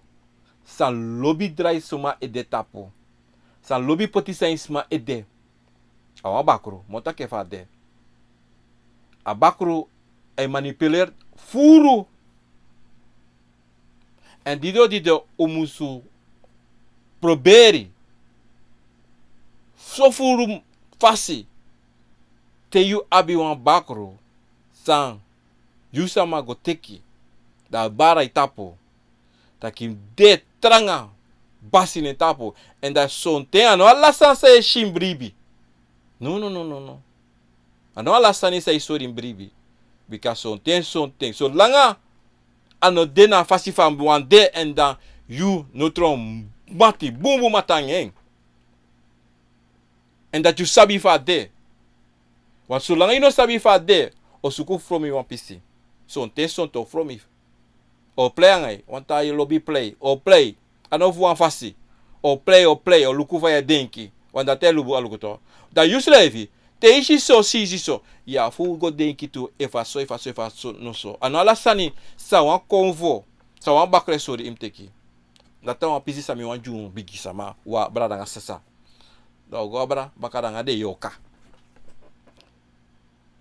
san lobi drai suma ede tapu, san lobi poti sani suma ede. A wan bakru, mi o taki en fa a de. A bakru e manipuleri furu. Èn dido dido un musu proberi so furu fasi te yu abi wan bakru san yu sama go teki, dan a bari na en tapu. Taki de tranga basi na en tapu. Èn dan sonten a no ala sani san yu e si ini bribi. No, no, no, no, no. A no ala sani san yu e sori ini bribi. Bika sonten, sonten, solanga a no de na a fasi fa a wani de, èn dan yu no tron mati bunbun mati anga en. Èn dati yu sabi fa a de. Want solanga yu no sabi fa a de, o suku fromi wan pisi. Sonten sonten o fromi. O prei anga yu, want a yu lobi prei, o prei. A no fu wan fasi. O prei, o prei, o luku fa yu e denki. Want dati a luku, a luku tu. Dan yusrefi, te yu si so, si, si so, yu abi fu go denki tu, efu a so, efu a so, efu a so, no so. A no ala sani san wan konfo, san wan bakru e sori yu mus teki. Dati a wan pisi san mi wani gi un bigi sama, wan brada anga sisa. Dan un go abra baka nanga den yorka.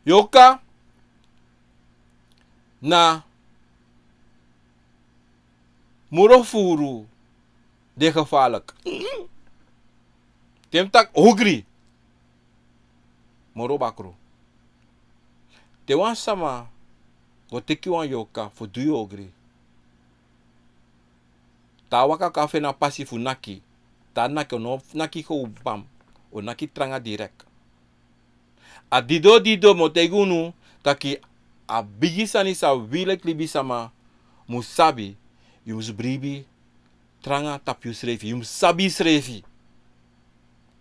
Yorka na moro furu de gevaarlijk. Te mi taki ogri, moro bakru. Te wan sama go teki wan yorka fu du yu ogri, te a waka kon a feni a pasi fu naki, te a naki, o no naki gewoon bam, o naki tranga direct. A dido dido mi o taigi unu taki a bigi sani san wi leki libisama mu sabi, yu mus bribi tranga tapu yusrefi, yu mus sabi yusrefi.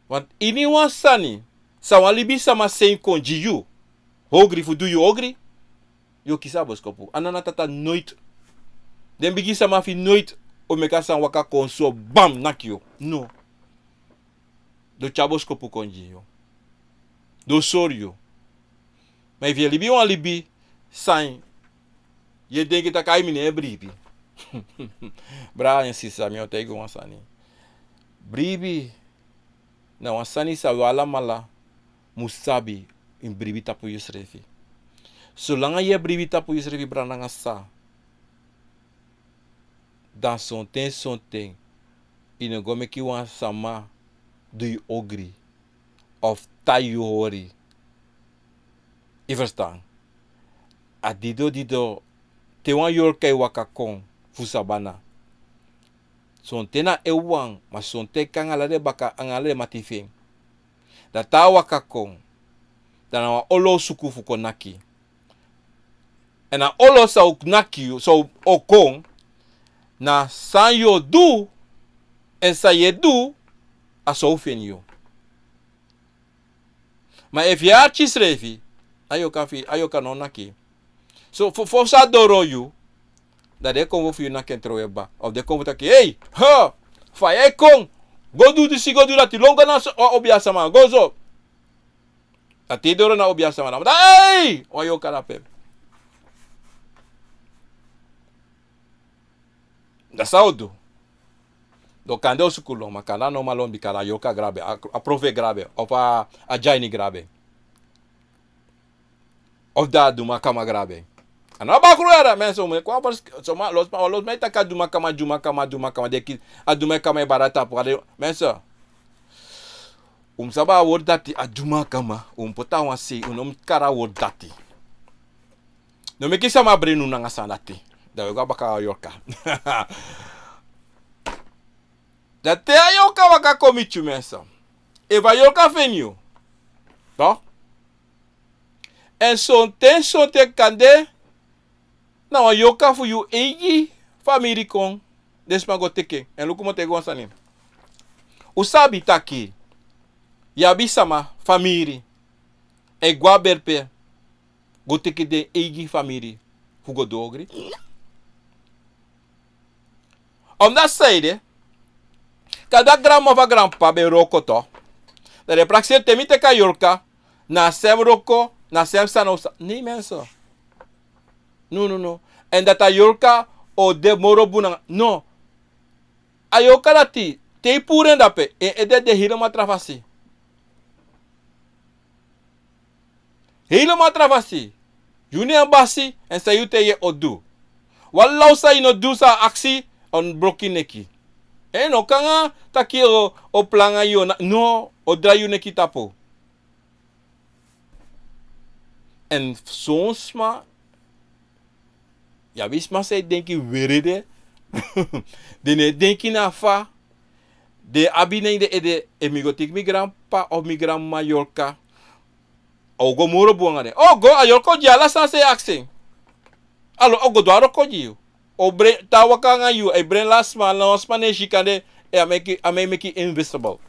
Want iniwan sani san wan libisama seni kon gi yu, ogri fu du yu ogri, yu o kisi a boskopu. A Nana Tata noiti, den bigi sama fu yu noiti o meki a sani waka kon so bam naki yu. No. Den o tyari boskopu kon gi yu. Den o sori yu. Ma efu yu e libi wan libi san yu e denki taki ai, mi no e bribi. Brada nanga sisa, mi o taigi yu wan sani. Bribi na wan sani san wi alamala mu sabi, yu mus bribi tapu yusrefi. Solanga yu e bribi tapu yusrefi, brada nanga sisa, dan sonten sonten yu no go meki wan sama du yu ogri of tai yu hori. Yu ferstan? A dido dido, te wan yorka e waka kon fu sabana, sonten na en wawan, ma sonten e kon anga ala den baka, anga ala den mati fu en. Dan te a waka kon, dan na wan olo o suku fu kon naki. Èn a olo san o naki yu, san o kon, na san yu o du, èn san yu e du, a so a o feni yu. Ma efu yu e arki yusrefi, a yorka fi, a yorka no o naki. So, fo, fosi a doro yu, dan den e kon fu yu naki en trowe kaba. Of den e kon fu taki, ei, ha, fa yu e kon, go du disi, go du dati, lon go na so, wan obiasama, go so. A te yu doro na obiasama, dan, ei, wan yorka de ape. Dan san o du? Dan kande o suku lon, ma kande a no man lon, bika a yorka grabe, a, a profe grabe, of a, a dyaini grabe. Of dan a dumakama grabe. A no a bakru yara, mensen, un mu kon a pers-, soma, losma, losma e taki a dumakama, dumakama, dumakama, den kisi, a dumakama e bari a tapu, a de, mensen. Un mu sabi a word dati, a dumakama, un mu poti a wan sei, un no mu kari a word dati. No meki sama brenu nanga sani dati. Dan wi e go baka a yorka. Dan te a yorka waka kon miti yu, mensen. Efu a yorka feni yu, toch? Èn sonten, sonten kande na wan yorka fu yu eigi famiri kon, den sma go teki en. Èn luku, mi o taigi wan sani. Un sabi taki yu abi sama, famiri, e go a berpe, go teki den eigi famiri fu go du ogri. Omdati san ede, kande a granmama of a granpapa ben wroko, toch. Dan den prakseri te mi teki a yorka, na a sem wroko, Na srefi sani o sa, nei mensen. No, no, no. Èn dati a yorka o de moro bun nanga, no. A yorka dati, te yu puru en dape, en ede de helemaal tra fasi. Helemaal tra fasi. Yu na en basi, èn san yu taigi en o du. Wan law san yu no du, san a aksi, o broko yu neki. Èn no kon nanga taki o, o planga yu, na, no, o drai yu neki tapu. Èn son sma, yu abi sma san e denki wrede. Den no e denki na fa den abi na ini den ede, efu mi go teki mi granpapa of mi granmama yorka, a o go moro bun nanga den. O go, a yorka o gi ala sani san yu aksi en. Alo, o go du a wroko gi yu. O breng, tan waka nanga yu, a e breng ala sma, na wan sma na e si kande, e, a meki, a meki invisible.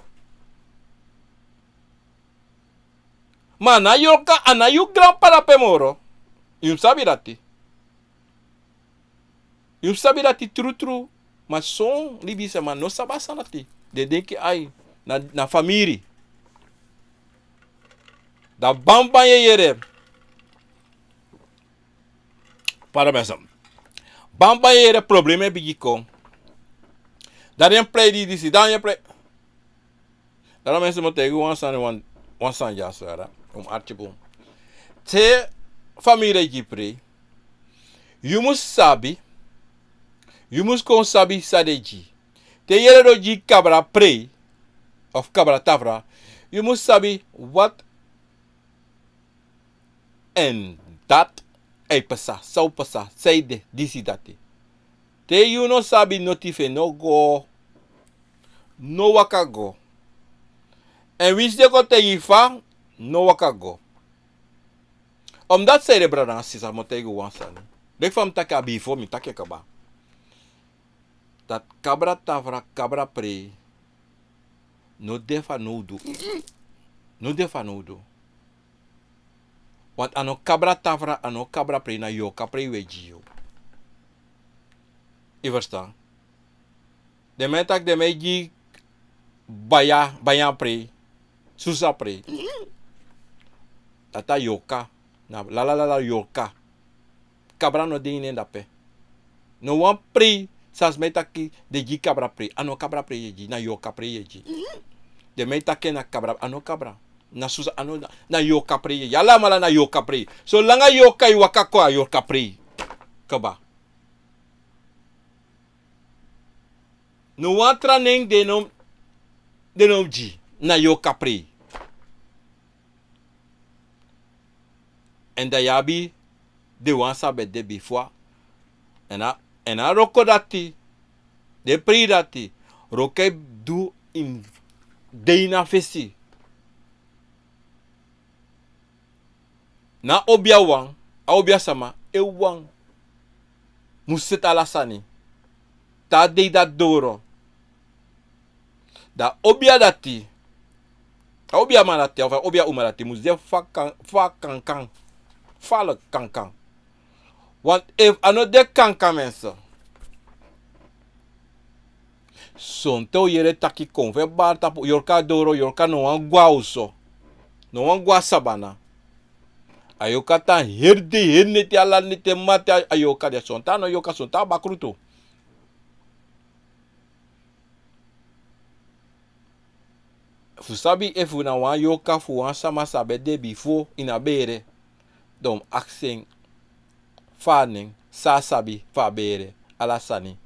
Ma a no yorka, a no yu granpapa dape moro. Yu mus sabi dati. Yu mus sabi dati trutru. Ma son libisma no sabi a sani dati. Den denki ai, na, na famiri. Dan banban yu e yere. Pardon mensen. Banban yu e yere problema e bigin kon. Dan den prei di disi, dan den prei. Daarom mensen, mi o taigi wan sani, wan, wan sani dyaso, yara. Un mus arki bun. Te famiri e gi prei, yu mus sabi, yu mus kon sabi san den e gi. Te yere den o gi kabra prei, of kabra tafra, yu mus sabi wat en dat e pasa, san o pasa, san e de, disi dati. Te yu no sabi noti fu en, no go, no waka go. Èn winsi den kon taigi yu fa, no waka go. Omdat san ede, brada nanga sisa, mi o taigi wan sani. Leki fa mi taki a bifo, mi taki en kaba. Dati kabra tafra, kabra prei, no de fanowdu. No de fanowdu. Want a no kabra tafra, a no kabra prei, na yorka prei wi e gi yu. Yu ferstan? Den man e taki den man e gi baya, baya prei, susa prei. Dati a yorka, na lalala yorka. Kabra no de ini en dape. No wan prei san sma e taki den gi kabra prei. A no kabra prei yu e gi, na yorka prei yu e gi. Den man e taki en na kabra, a no kabra. Na susa, a no, na, na yorka prei yu e gi. Alamala na yorka prei. Solanga yorka e waka kon, a yorka prei. Kaba. No wan tra nen den no, den no gi, na yorka prei. Èn dan yu abi den wan san ben de bifo. Èn a, èn a wroko dati, den prei dati, wroko e du ini dei na fesi. Na obia wan, a obia sama, en wan mu seti ala sani. Te a dei dati doro. Dan a obia dati, a obia man dati, of a obia uma dati, mus de fu a kan, fu a kankan. Fu ala kankan. Want efu a no de kankan, mensen. Sonten un yere taki kon fu e bari tapu, yorka doro, yorka no wani go a oso. No wani go a sabana. A yorka tan heri dei, heri neti, ala neti, mati a, a yorka de. Sonten a no yorka, sonten a bakru tu. Fu sabi efu na wan yorka fu wan sama san ben de bifo ini a bere. Dan un mus aksi en fa a nen, san a sabi fu a bere, ala sani.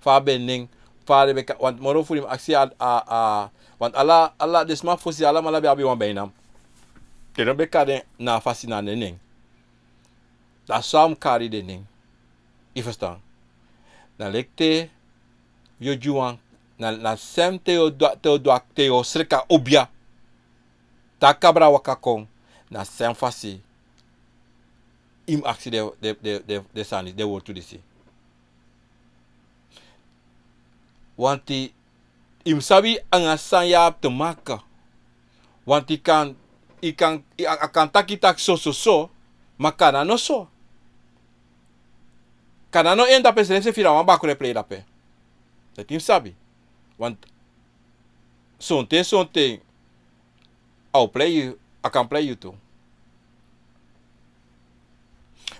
Fa a ben nen, fa a ben ka-, want moro fu di mi aksi a, a, a, want ala, ala den sma fosi alamala ben abi wan bijnaam. Den no ben kari den na a fasi na den nen. Dan so a mus kari den nen. Yu ferstan? Na leki te yu o gi wan, na, na sem te yu o du, te yu o du, te yu o sreka obia. Te a kabra waka kon, na sem fasi yu mus aksi den, den, den, den, den sani, den wortu disi. Wanti yu mus sabi anga san yu abi te maka. Wanti yu kan, yu kan, yu, a, a kan taki taki so, so, so, ma kan a no so. Kan a no en dape srefi, srefi na wan bakru e prei dape. Dati yu mus sabi. Want sonten, sonten, a o prei yu, a kan prei yu tu.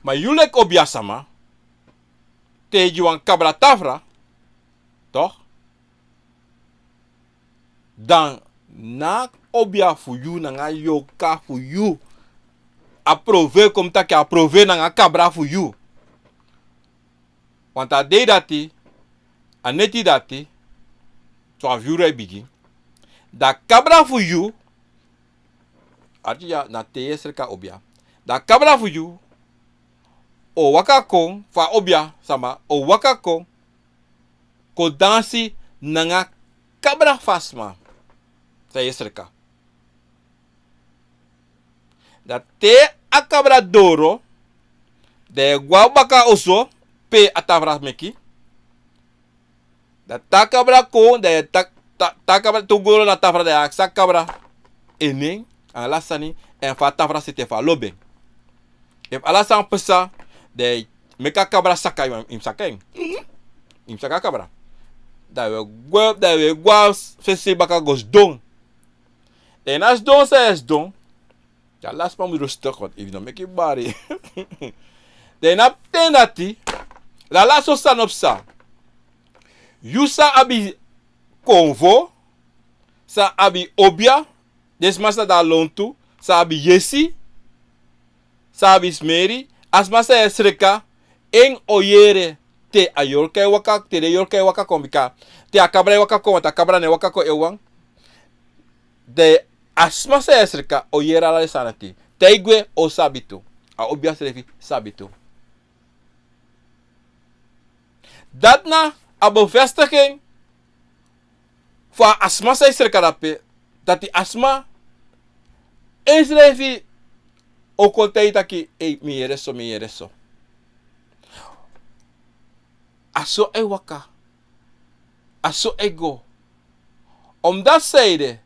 Ma yu leki obia sama, te yu gi wan kabra tafra, toch? Dan na obia fu yu, nanga yorka fu yu, a prove kon taki a prove nanga kabra fu yu. Want a dei dati, a neti dati, twaalf yuru e bigin. Dan kabra fu yu, arki ya, na te yu e sreka obia. Dan kabra fu yu o waka kon, fu a obia sama o waka kon, kon dansi nanga kabra fu a sma san yu e sreka. Dan te a kabra doro, dan yu e gwe na baka oso pe a tafra meki. Dan te a kabra kon, dan yu e taki, te a kabra tu gwe na tafra, dan yu e aksi a kabra en nen, ala sani, èn fa a tafra sete, fa a lobi en. Efu ala sani pasa, dan yu e meki a kabra saka, yu mus saka en. Yu mus saka a kabra. Dan yu e gwe, dan yu e gwe na fesi baka go sidon. Dan na sidon san yu e sidon, dan ala sma mus rustig, want efu yu no meki bari. Dan na a ten dati, dan ala so sani o pasa. Yu san abi konfo, san abi obia, den sma san de na lontu, san abi yesi, san abi smeri, a sma san yu e sreka, en o yere te a yorka e waka, te den yorka e waka kon, bika te a kabra e waka kon, want a kabra no e waka kon en wan. Dan a sma san yu e sreka o yere ala den sani dati. Te yu gwe o sabi tu. A obia srefi sabi tu. Dati na a bevestiging fu a sma san yu e sreka dape, dati a sma ensrefi o kon taigi yu taki, ei, mi yere so, mi yere so. A so e waka. A so e go. Omdat san ede,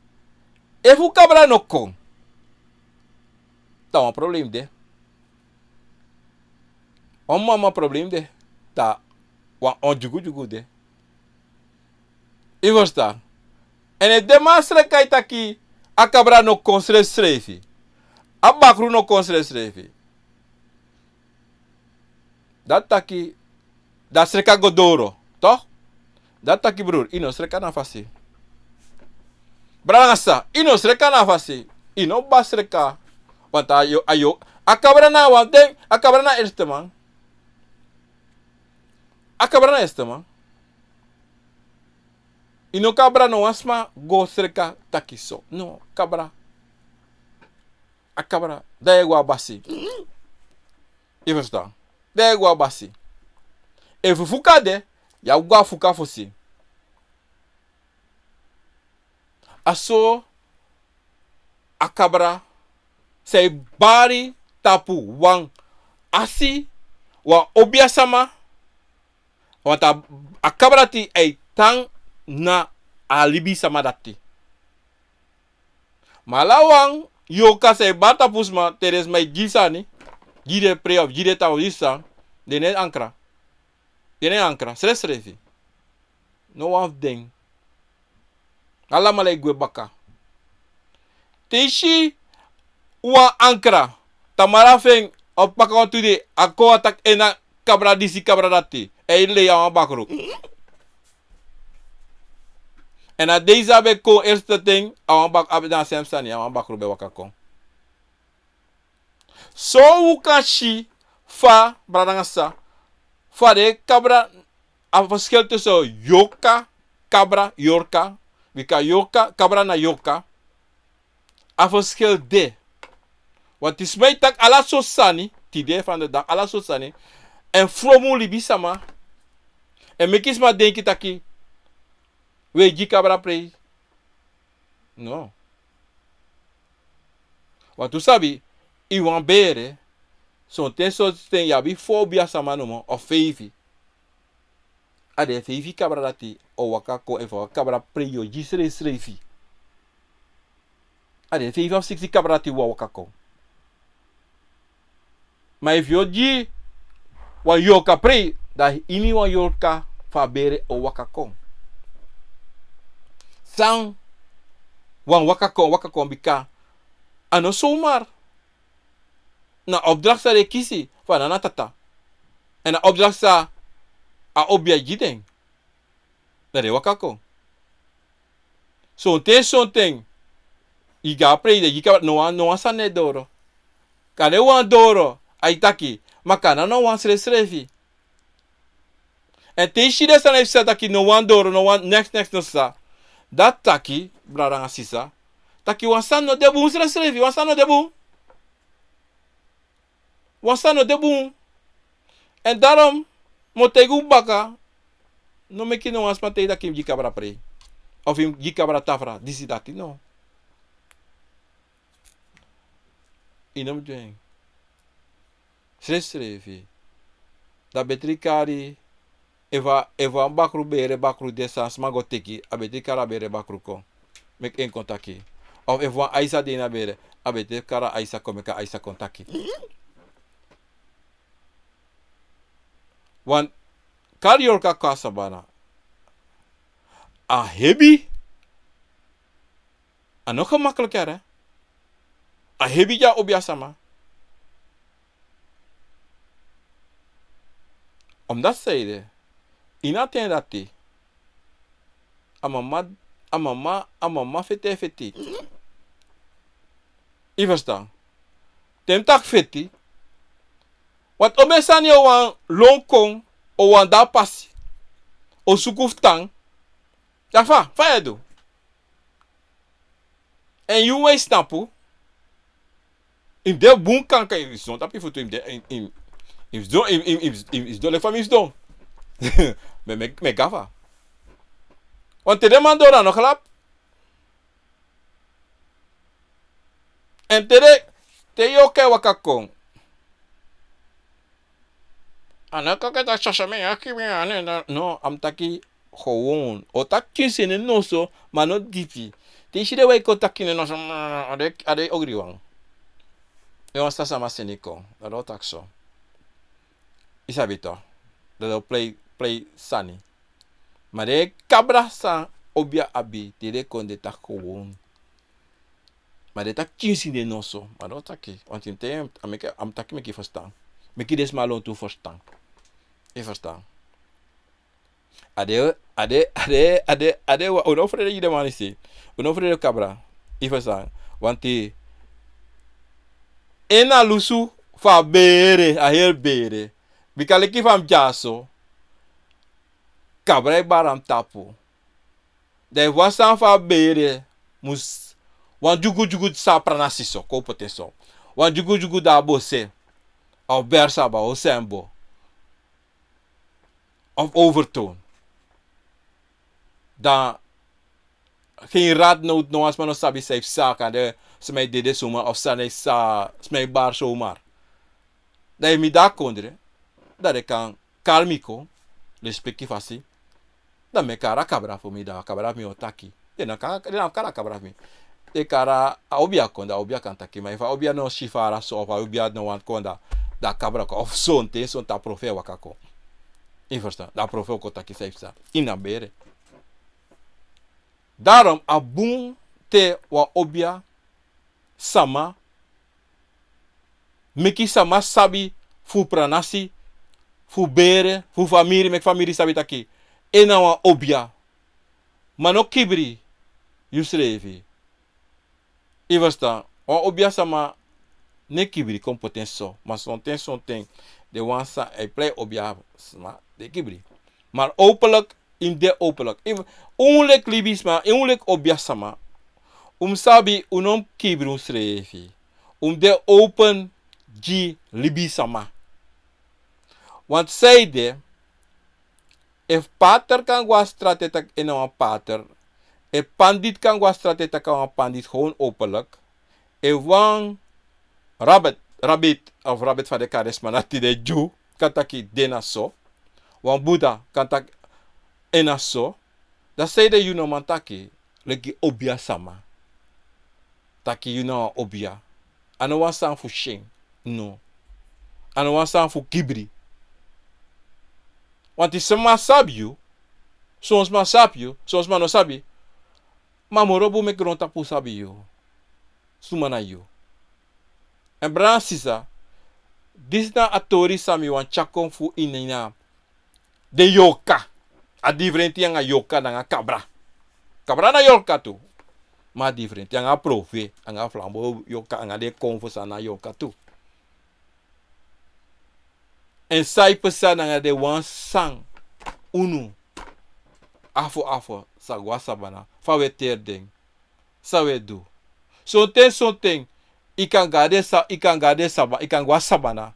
efu kabra no kon, dan wan problem de. Wan mama problem de. Dan wan dyugudyugu de. Yu e ferstan? Èn efu den man sreka yu taki a kabra no kon srefsrefi, a bakru no kon srefsrefi, dati taki, dan a sreka go doro, toch? Dati taki, broer, yu no sreka na a fasi. Brada nanga sisa, yu no sreka na a fasi. Yu no bari sreka. Want a yu, a yu, a kabra na wan ten, a kabra na eerste man. A kabra na eerste man. Yu no kan bari no wan sma go sreka taki so. No, kabra. A kabra, dan yu e go na basi. Yu e ferstan? Dan yu e go na basi. Efu fuka de, yu o go na fuka fosi. A so a kabra san e bari tapu wan asi, wan obia sama, want a, a kabra dati e tan na a libisama dati. Ma ala wan yorka san e bari tapu sma, te den sma e gi sani, gi den prei of gi den tapu, gi san, den no e ankra. Den no e ankra srefsrefi. No wan fu den. Alamala e gwe baka. Te yu si wan ankra, tamara fu en o paka wantu dei, a kon a taki en na kabra disi, kabra dati. Èn yu lei a wan bakru. Èn a dei san a ben kon eerste ten, a wan bak-, a ben na a sem sani, a wan bakru ben waka kon. So un kan si fa, brada nanga sisa, fa den kabra, a verschil tussen yorka, kabra, yorka, bika yorka, kabra na yorka, a verschil de. Want sma e taki ala sortu sani, tide vandaag ala sortu sani, èn fromu libisama, èn meki sma denki taki, we gi kabra prei. No. Want un sabi, yu wan bere, sonten sortu ten yu abi fo obia sama nomo, of feifi. A den feifi kabra dati o waka kon, efu a kabra prei yu o gi srefsrefi. A den feifi of siksi kabra dati o waka kon. Ma efu yu o gi wan yorka prei, dan ini wan yorka fu a bere o waka kon. San wan waka kon, waka kon bika a no zomaar. Na opdracht san den kisi, fu a nana tata. Èn a opdracht san a obia e gi den, dan den e waka kon. Sonten sonten yu go na prei, den e gi kabra, no wan, no wan sani no e doro. Kande wan doro, a e taki, ma kande a no wan srefsrefi. Èn te yu si den sani, yu sabi taki no wan doro, no wan neks neks no sisa. Dati taki, brada nanga sisa, taki wan sani no de bun srefsrefi, wan sani no de bun. Wan sani no de bun. Èn daarom mi o taigi un baka, no meki no wan sma taigi taki yu mus gi kabra prei, of yu mus gi kabra tafra, disi dati, no. Yu no mus du en. Srefsrefi. Dan a betri kari, efu a, efu wan bakru bere bakru de san sma go teki, a betri kari a bere bakru kon, meki en kon taki. Of efu wan aisa de ini a bere, a betri kari a aisa kon, meki a aisa kon taki. Wan kari yorka kon na sabana, a hebi. A no gemakkelijk yara. A hebi gi a obia sama. Omdat zij de, ini a ten dati, a mama, a mama, a mama feti e feti. Yu ferstan? Te mi taki feti, want omeni sani o wani lon kon, o wani de na pasi, o suku fu tan. Dan fa, fa yu e du? Èn yu, wi e snapu. Yu mus de bun kankan, yu mus sidon tapu yu futu, yu mus de, yu mus, yu mus sidon, yu mus, yu mus, yu mus sidon leki fa mi sidon. Mi e, mi e, mi e gafa. Want te den man doro, a no klap. Èn te den, te yu o kon e waka kon, a no kon taki soso mi e yaki mi ane, no, no, a mus taki gewoon. O taki pikinso ini en noso, ma no dipi. Te yu si den wei kon taki ini en noso, mm, a de, a de ogriwan. Yu o wan sani sama seni kon, dan den o taki so. Yu sabi toch, dan den o prei, prei sani. Ma den kabra san obia abi, te den kon den taki gewoon. Ma den taki pikinso ini den noso, ma den o taki. Want yu mus taigi en, a meki, a mus taki meki yu ferstan. Meki den sma lontu ferstan. Yu ferstan? A de, a de, a de, a de, a de, un no frede gi den man disi. Un no frede kabra. Yu ferstan? Want en na lusu fu a bere, a heri bere. Bika leki fa mi dyaso, kabra e bari na mi tapu. Dan efu wan sani fu a bere mus, wan dyugudyugu san a pranasi so, kon poti en so. Wan dyugudyugu de na Bose, of Bersaba, of Sembo, of Overtoom. Dan geen raadnood, no wan sma no sabi san e psa, kande sma e dede zomaar, of sani san, sma e bari zomaar. Dan efu mi de na kondre, dan den kan kari mi kon, lespeki fasi. Dan mi e kari a kabra fu mi, dan a kabra fu mi o taki. Den no kan, den no kari a kabra fu mi. Den kari a obia kon, dan a obia kan taki. Ma efu a obia no si fara so, of a obia no wani kon, dan, dan a kabra kon. Of sonten, sonten a profeti e waka kon. Yu ferstan? Dan a profeti o kon taki san e psa ini a bere. Daarom a bun te wan obia sama, meki sama sabi fu pranasi, fu bere, fu famiri, meki famiri sabi taki en na wan obia. Ma no kibri yusrefi. Yu ferstan? Wan obia sama no e kibri kon poti en so. Ma sonten sonten den wan san e prei obia sama, den e kibri. Ma openlijk, yu mus de openlijk. Yu mus, un leki libisma, yu mus leki obia sama, un mus sabi un no mus kibri unsrefi. Un mus de open gi libisma. Want sanede, efu pater kan go na strati e taki en na wan pater, efu pandit kan go na strati e taki a wan pandit, gewoon openlijk, efu wan rabet, rabit, of rabit fa den e kari den sma dati, den Dyu, kan taki den na so, wan Buddha kan taki en na so, dan sanede yu no man taki leki obia sama, taki yu na wan obia? A no wan sani fu syen, no. A no wan sani fu kibri. Want sma sabi yu, son sma sabi yu, son sma no sabi. Ma moro bun meki grontapu sabi yu, suma na yu. Èn brada nanga sisa, Disi na a tori san mi wani tyari kon fu ini na den yorka. A difrenti anga yorka nanga kabra. Kabra na yorka tu. Ma a difrenti anga profe, anga flambo yorka, anga den konfo san na yorka tu. Èn san e pasa nanga den wan san unu, afo afo, sa go a sabana, fa wi e teri den, san wi e du. Sonten, sonten, i kan go a den sa-, i kan go a den saba-, i kan go a sabana,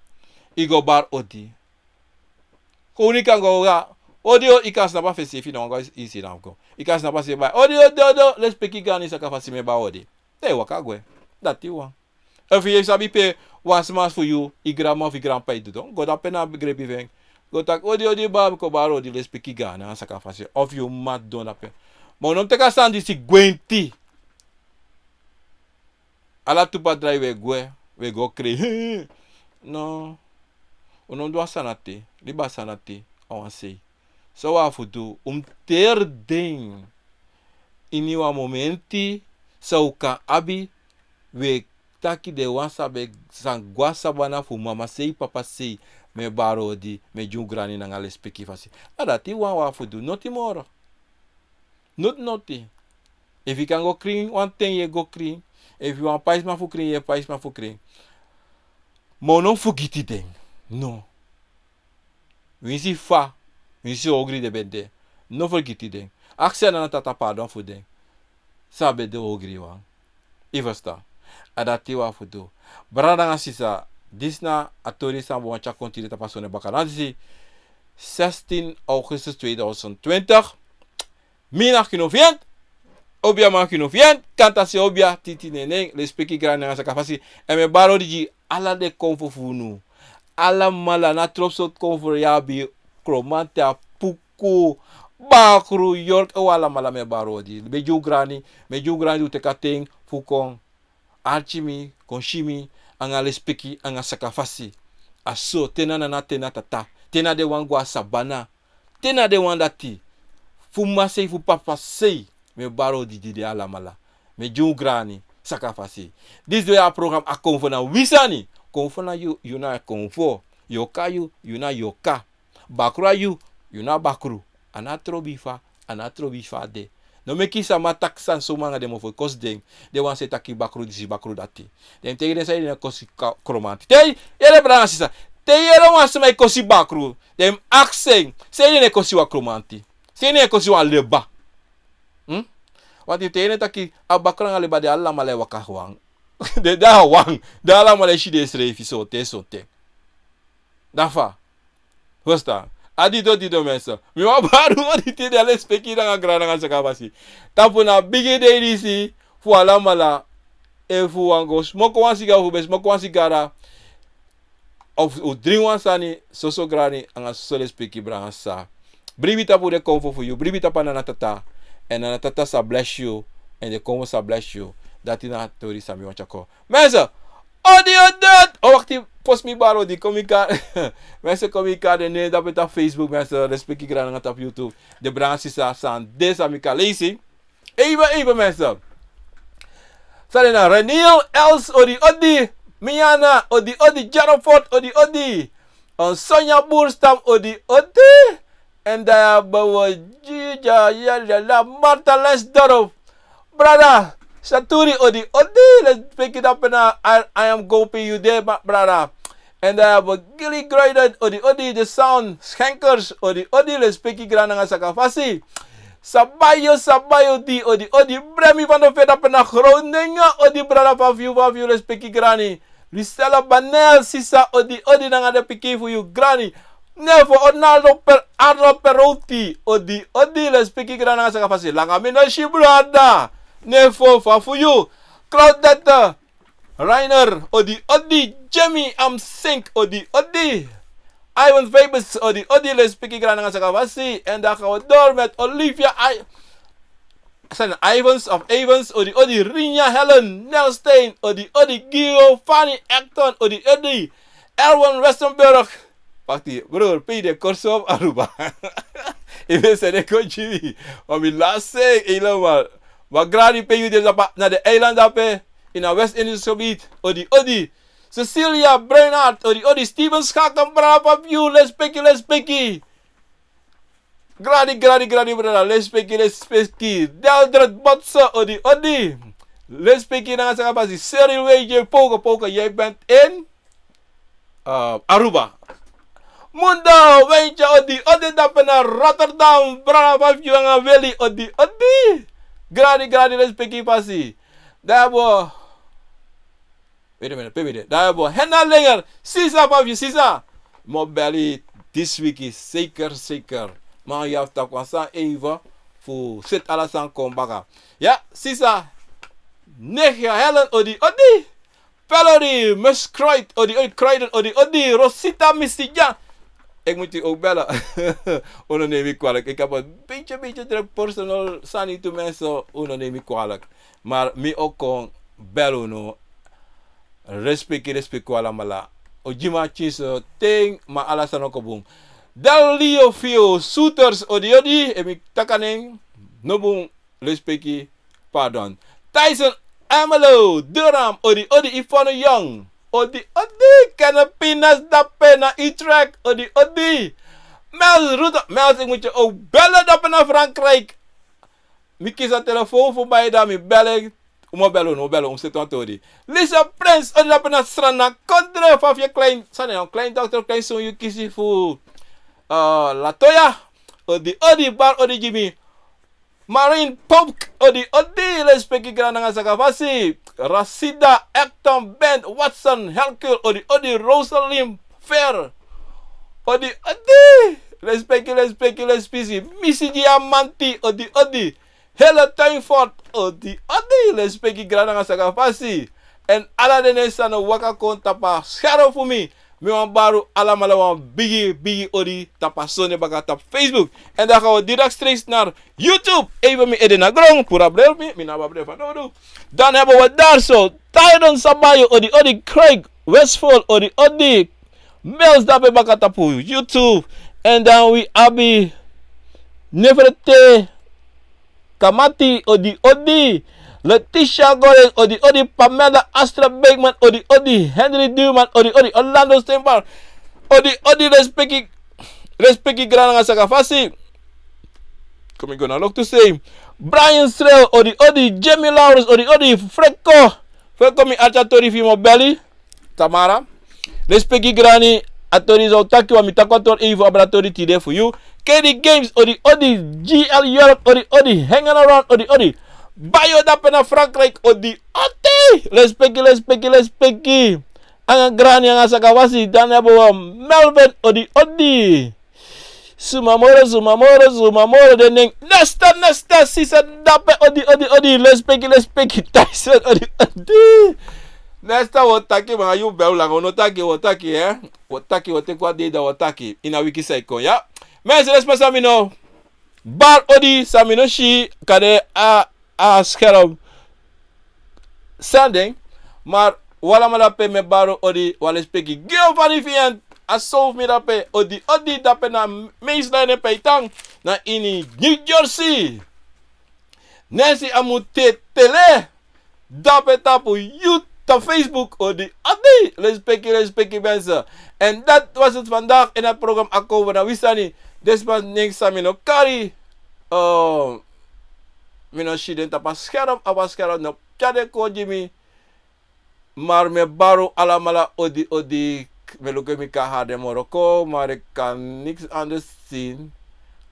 i go bari odi. Kon unu i kan go a odi, o, i kan snapu a fesi efu i no wani go, i si na go. I kan snapu a se bari odi, odi, odi, odi, lespeki gani saka fasi mi e bari odi. Te i waka gwe. Dati wan. Efu yu e sabi pe wan sma fu yu, i granma of i granpa e didon, go dape na grepi fu en. Go taki odi, odi baba, mi kon bari odi, lespeki gani nanga saka fasi. Of yu mama didon dape. Ma un no mus teki a sani disi gwenti. Ala tu padrai wi e gwe, wi e go krin. No. Un no mus du a sani dati, libi a sani dati, a wan sei. San un abi fu du, un mus teri den. Ini wan momenti, san un kan abi, wi e taki den wan san ben, san go a sabana fu mama sei, papa sei, mi e bari odi, mi e gi un grani nanga lespeki fasi. A dati wan un abi fu du, noti moro. Noti, noti. Efu i kan go krin, wanten yu e go krin. Efu i wani pai sma fu krin, yu e pai sma fu krin. Ma un no mus fergiti den. No. Winsi fa, winsi ogri den ben de. No fergiti den. Aksi a nana tata pardon fu den. San ben de ogri wan. I ferstan. A dati un abi fu du. Brada nanga sisa, disi na a tori san mi wani tyari kon tide tapu a sonde baka. Na disi, zestien augustus tweeduizend twintig. Mi na Kino Fiend. Obia man Kino Fiend. Kanta se obia titi nenen. Lespeki grani nanga saka fasi. Èn mi e bari odi gi ala den konfo fu unu. Alamala, na tropi sortu konfo yu abi, Kromanti, Apuku, Bakru, York, un alamala mi e bari odi. Mi e gi un grani, mi e gi un grani di un teki a ten fu kon arki mi, kon si mi, anga lespeki, anga saka fasi. A so, te na nana, te na tata, te na den wan go a sabana, te na den wan dati, fu mama sei, fu papa sei, mi e bari odi gi den alamala. Mi e gi un grani, saka fasi. Disi de a program a Konfo na wi sani. Konfo na yu, yu na Konfo. Yorka yu, yu na Yorka. Bakru na yu, yu na Bakru. A no trobi fa, a no trobi fa a de. No meki sama taki sani so anga den mofo e kosi den. Den wan san e taki Bakru disi, Bakru dati. Den taigi den san ede den e kosi ka-, Kromanti. Te yu yere, brada nanga sisa. Te yu yere wan sama e kosi Bakru, den mus aksi en, san ede den e kosi wan Kromanti. San ede den e kosi wan Leba. Hmm? Want te yu yere taki a Bakru anga Leba, den alamala e waka wan. Den de wan. Den alamala e si densrefi sonten, sonten. Da fa. Ferstan. A didon, didon, mensen. Mi wani bari odi tide, lespeki nanga grani nanga saka fasi. Tapu na bigi dei disi fu alamala. Efu un wani go smoko wan sigara, fu ben smoko wan sigara, of un dringi wan sani, soso grani nanga soso lespeki, brada nanga sisa. Bribi tapu den Konfo fu yu, bribi tapu a nana tata. Èn nana tata sa bless yu, èn den Konfo sa bless yu. Dati na a tori san mi wani tyari kon. Mensen, odi, odi, odi. O, wakti, fosi mi bari odi, kon mi kari. Mensen, kon mi kari den nen dape tapu Facebook, mensen, lespeki grani nanga tapu YouTube. Den brada nanga sisa san de san mi kan leisi. Even, even, mensen. San de na Reniel Els, odi, odi. Miana, odi, odi. Jarofort, odi, odi. Sonia Boerstam, odi, odi. Èn dan yu abi wan Gigi, ya, ya, ya, Martha Lensdorp. Brada, Saturi, odi, odi, lespeki dape na, I, I am go pe yu de, ma-, brada. Èn dan yu abi Gilly Groiden, odi, odi, The Sound Schenkers, odi, odi, lespeki grani nanga saka fasi. Sabayo, Sabayo di, odi, odi, Bremi van der Veer dape na Groningen, odi, brada, fa fu yu, fa fu yu, lespeki grani. Lucella Banel, sisa, odi, odi, nanga den pikin fu yu, grani. Nefo Arnaldo Per-, Arnold Perotti, odi, odi, lespeki grani nanga saka fasi. Langa mi no si, brada. Nefo, fa fu yu. Claudette Reiner, odi, odi, Jamie Amsink, odi, odi. Ivan Fabus, odi, odi, lespeki grani nanga saka fasi. Èn dan gaan we door met Olivia I-, San Ivans of Evans, odi, odi, Rinja Helen Nelstein, odi, odi, Giovanni Acton, odi, odi, Erwin Westenberg. Wakti, broer, pe yu de, Kòrsou of Aruba? Yu ben sende kon gi mi. Ma mi lasi en helemaal. Ma grani, pe yu de, na den eiland dape, in a West-Indisch gebied, odi, odi. Cecilia Bernard, odi, odi, Steven Schaken, brada, papiu, lespeki, lespeki. Gradi, gradi, gradi, brada, lespeki, lespeki. Deldred Botse, odi, odi. Lespeki nanga saka fasi. Cyril W J, poke, poke, jij bent in, eh, Aruba. Mundo, Wentje, odi, odi, dape na Rotterdam, brada, papiu, nanga Willy, odi, odi. Gradi, gradi, lespeki, fasi. Dabo. Wait a minute, baby, de. Daar hebben we Henna Linger. Sisa, papi, sisa. Mi o bel yu disi wiki, zeker, zeker. Ma yu abi taki wan sani even fu seti ala sani kon baka. Ya, sisa. Negia Helen, odi, odi. Valerie, Miss Croyd, odi, odi, Croydon, odi, odi. Rosita, Missy Jan. Ik moet u ook bellen. Unu neem mi kwalijk. Ik heb een beetje, beetje druk personal sani tu mensen. Unu neem mi kwalijk. Maar mi o kon bel unu. Respeki, respeki alamala. O gi mi a kinsi ten, ma ala sani o kon bun. Dalio Fio Soeters, odi, odi, efu mi taki a nen no bun, respeki, pardon. Tyson Amelo, Durham, odi, odi, Yvonne Young, odi, odi, Kenneth Pinas, dape na Utrecht, odi, odi. Mels Rutte, Mels, ik moet je ook bellen, dape na Frankrijk. Mi kisi a telefoon fu bai, dan mi bel. Un mu bel unu, un mu bel unu, un mu seti wan tori. Lisa Prince, odi, dape na Sranan, Kondre, fa fu yu klein, sani, wan klein dochter, klein son yu kisi fu, eh, Latoya. Odi, odi, bari odi gi mi. Marine Pomk, odi, odi, lespeki, grani nanga saka fasi. Rasida, Acton, Bent, Watson, Hercule, odi, odi, Rosalind, Fair. Odi, odi, lespeki, lespeki, lespeki. Misi Diamanti, odi, odi. Hele Tuinfort, odi, odi, lespeki, grani nanga saka fasi. Èn ala den nen san o waka kon tapu a scherm fu mi. Mi wani bari un alamala wan bigi, bigi odi tapu a sonde baka tapu Facebook. Èn dan gaan we direct streeks naar YouTube. Even mi ede na gron, puru a bril mi, mi no abi a bril fanowdu. Dan hebben we daar zo Tyron Sabayo, odi, odi, Craig Westfall, odi, odi. Mels, dape baka tapu YouTube. Èn dan wi abi Nefertete Kamati, odi, odi. Letitia Gores, odi, odi. Pamela Astra Beekman, odi, odi. Henry Duurman, odi, odi. Orlando Steenbar, odi, odi. Lespeki, lespeki, grani nanga saka fasi. Kon mi go na loktu sei. Brian Srel, odi, odi. Jamie Lawrence, odi, odi. Freko, Freko, mi arki a tori fu yu, mi o bel yu. Tamara. Lespeki, grani, a tori san un taki, wan mi taki wan tori even abra tori tide fu yu. K D Games, odi, odi. G L York, odi, odi. Hanging Around, odi, odi. Bayo, dape na Frankrijk, odi, odi. Lespeki, lespeki, lespeki. Nanga grani nanga saka fasi, dan hebben we Melvin, odi, odi. Suma moro, suma moro, suma moro, den nen. Nesta, Nesta, sisa, dape, odi, odi, odi, lespeki, lespeki, Tyson, odi, odi. Nesta, wi o taki, ma yu bel langa, wi no taki, wi o taki, eh? Wi o taki, wi o teki wan dei, dan wi o taki. Ini a wiki san e kon, ya. Mensen, lespeki, san mi no bari odi, san mi no si, kande a a scherm. Sani den, maar un alamala pe mi e bari odi, wan lespeki. Giovanni Vian, a son fu mi dape, odi, odi, dape na Main Line pe a e tan, na ini New Jersey. Nancy Amutetele, dape tapu YouTube, tapu Facebook, odi, odi, lespeki, lespeki, mensen. En dat was het vandaag in het programma Ako Wan Wi Sani. Disi man, niks san mi no kari. Eh, mi no si den tapu a scherm, a wan scherm no tyari den kon gi mi. Maar mi e bari un alamala odi, odi, mi e luku efu mi kan hari den moro kon, maar ik kan niks anders zien.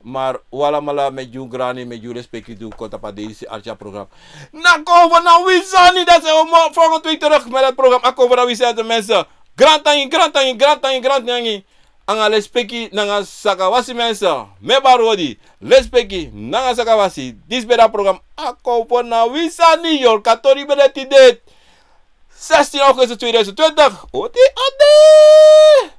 Maar un alamala, mi e gi un grani, mi e gi un lespeki, di un kon tapu a dei disi arki a programma. Na Ako Wan Wi Sani, dan zijn we mo-, volgende week terug met het programma Ako Wan Wi Sani, mensen. Grantangi, grantangi, grantangi, grantangi. Nanga lespeki, nanga saka fasi, mensen. Mi e bari un odi. Lespeki, nanga saka fasi. Disi ben de a programma Ako Wan Wi Sani, yorka tori ben de tide. Zestien augustus tweeduizend twintig. Odi, odi.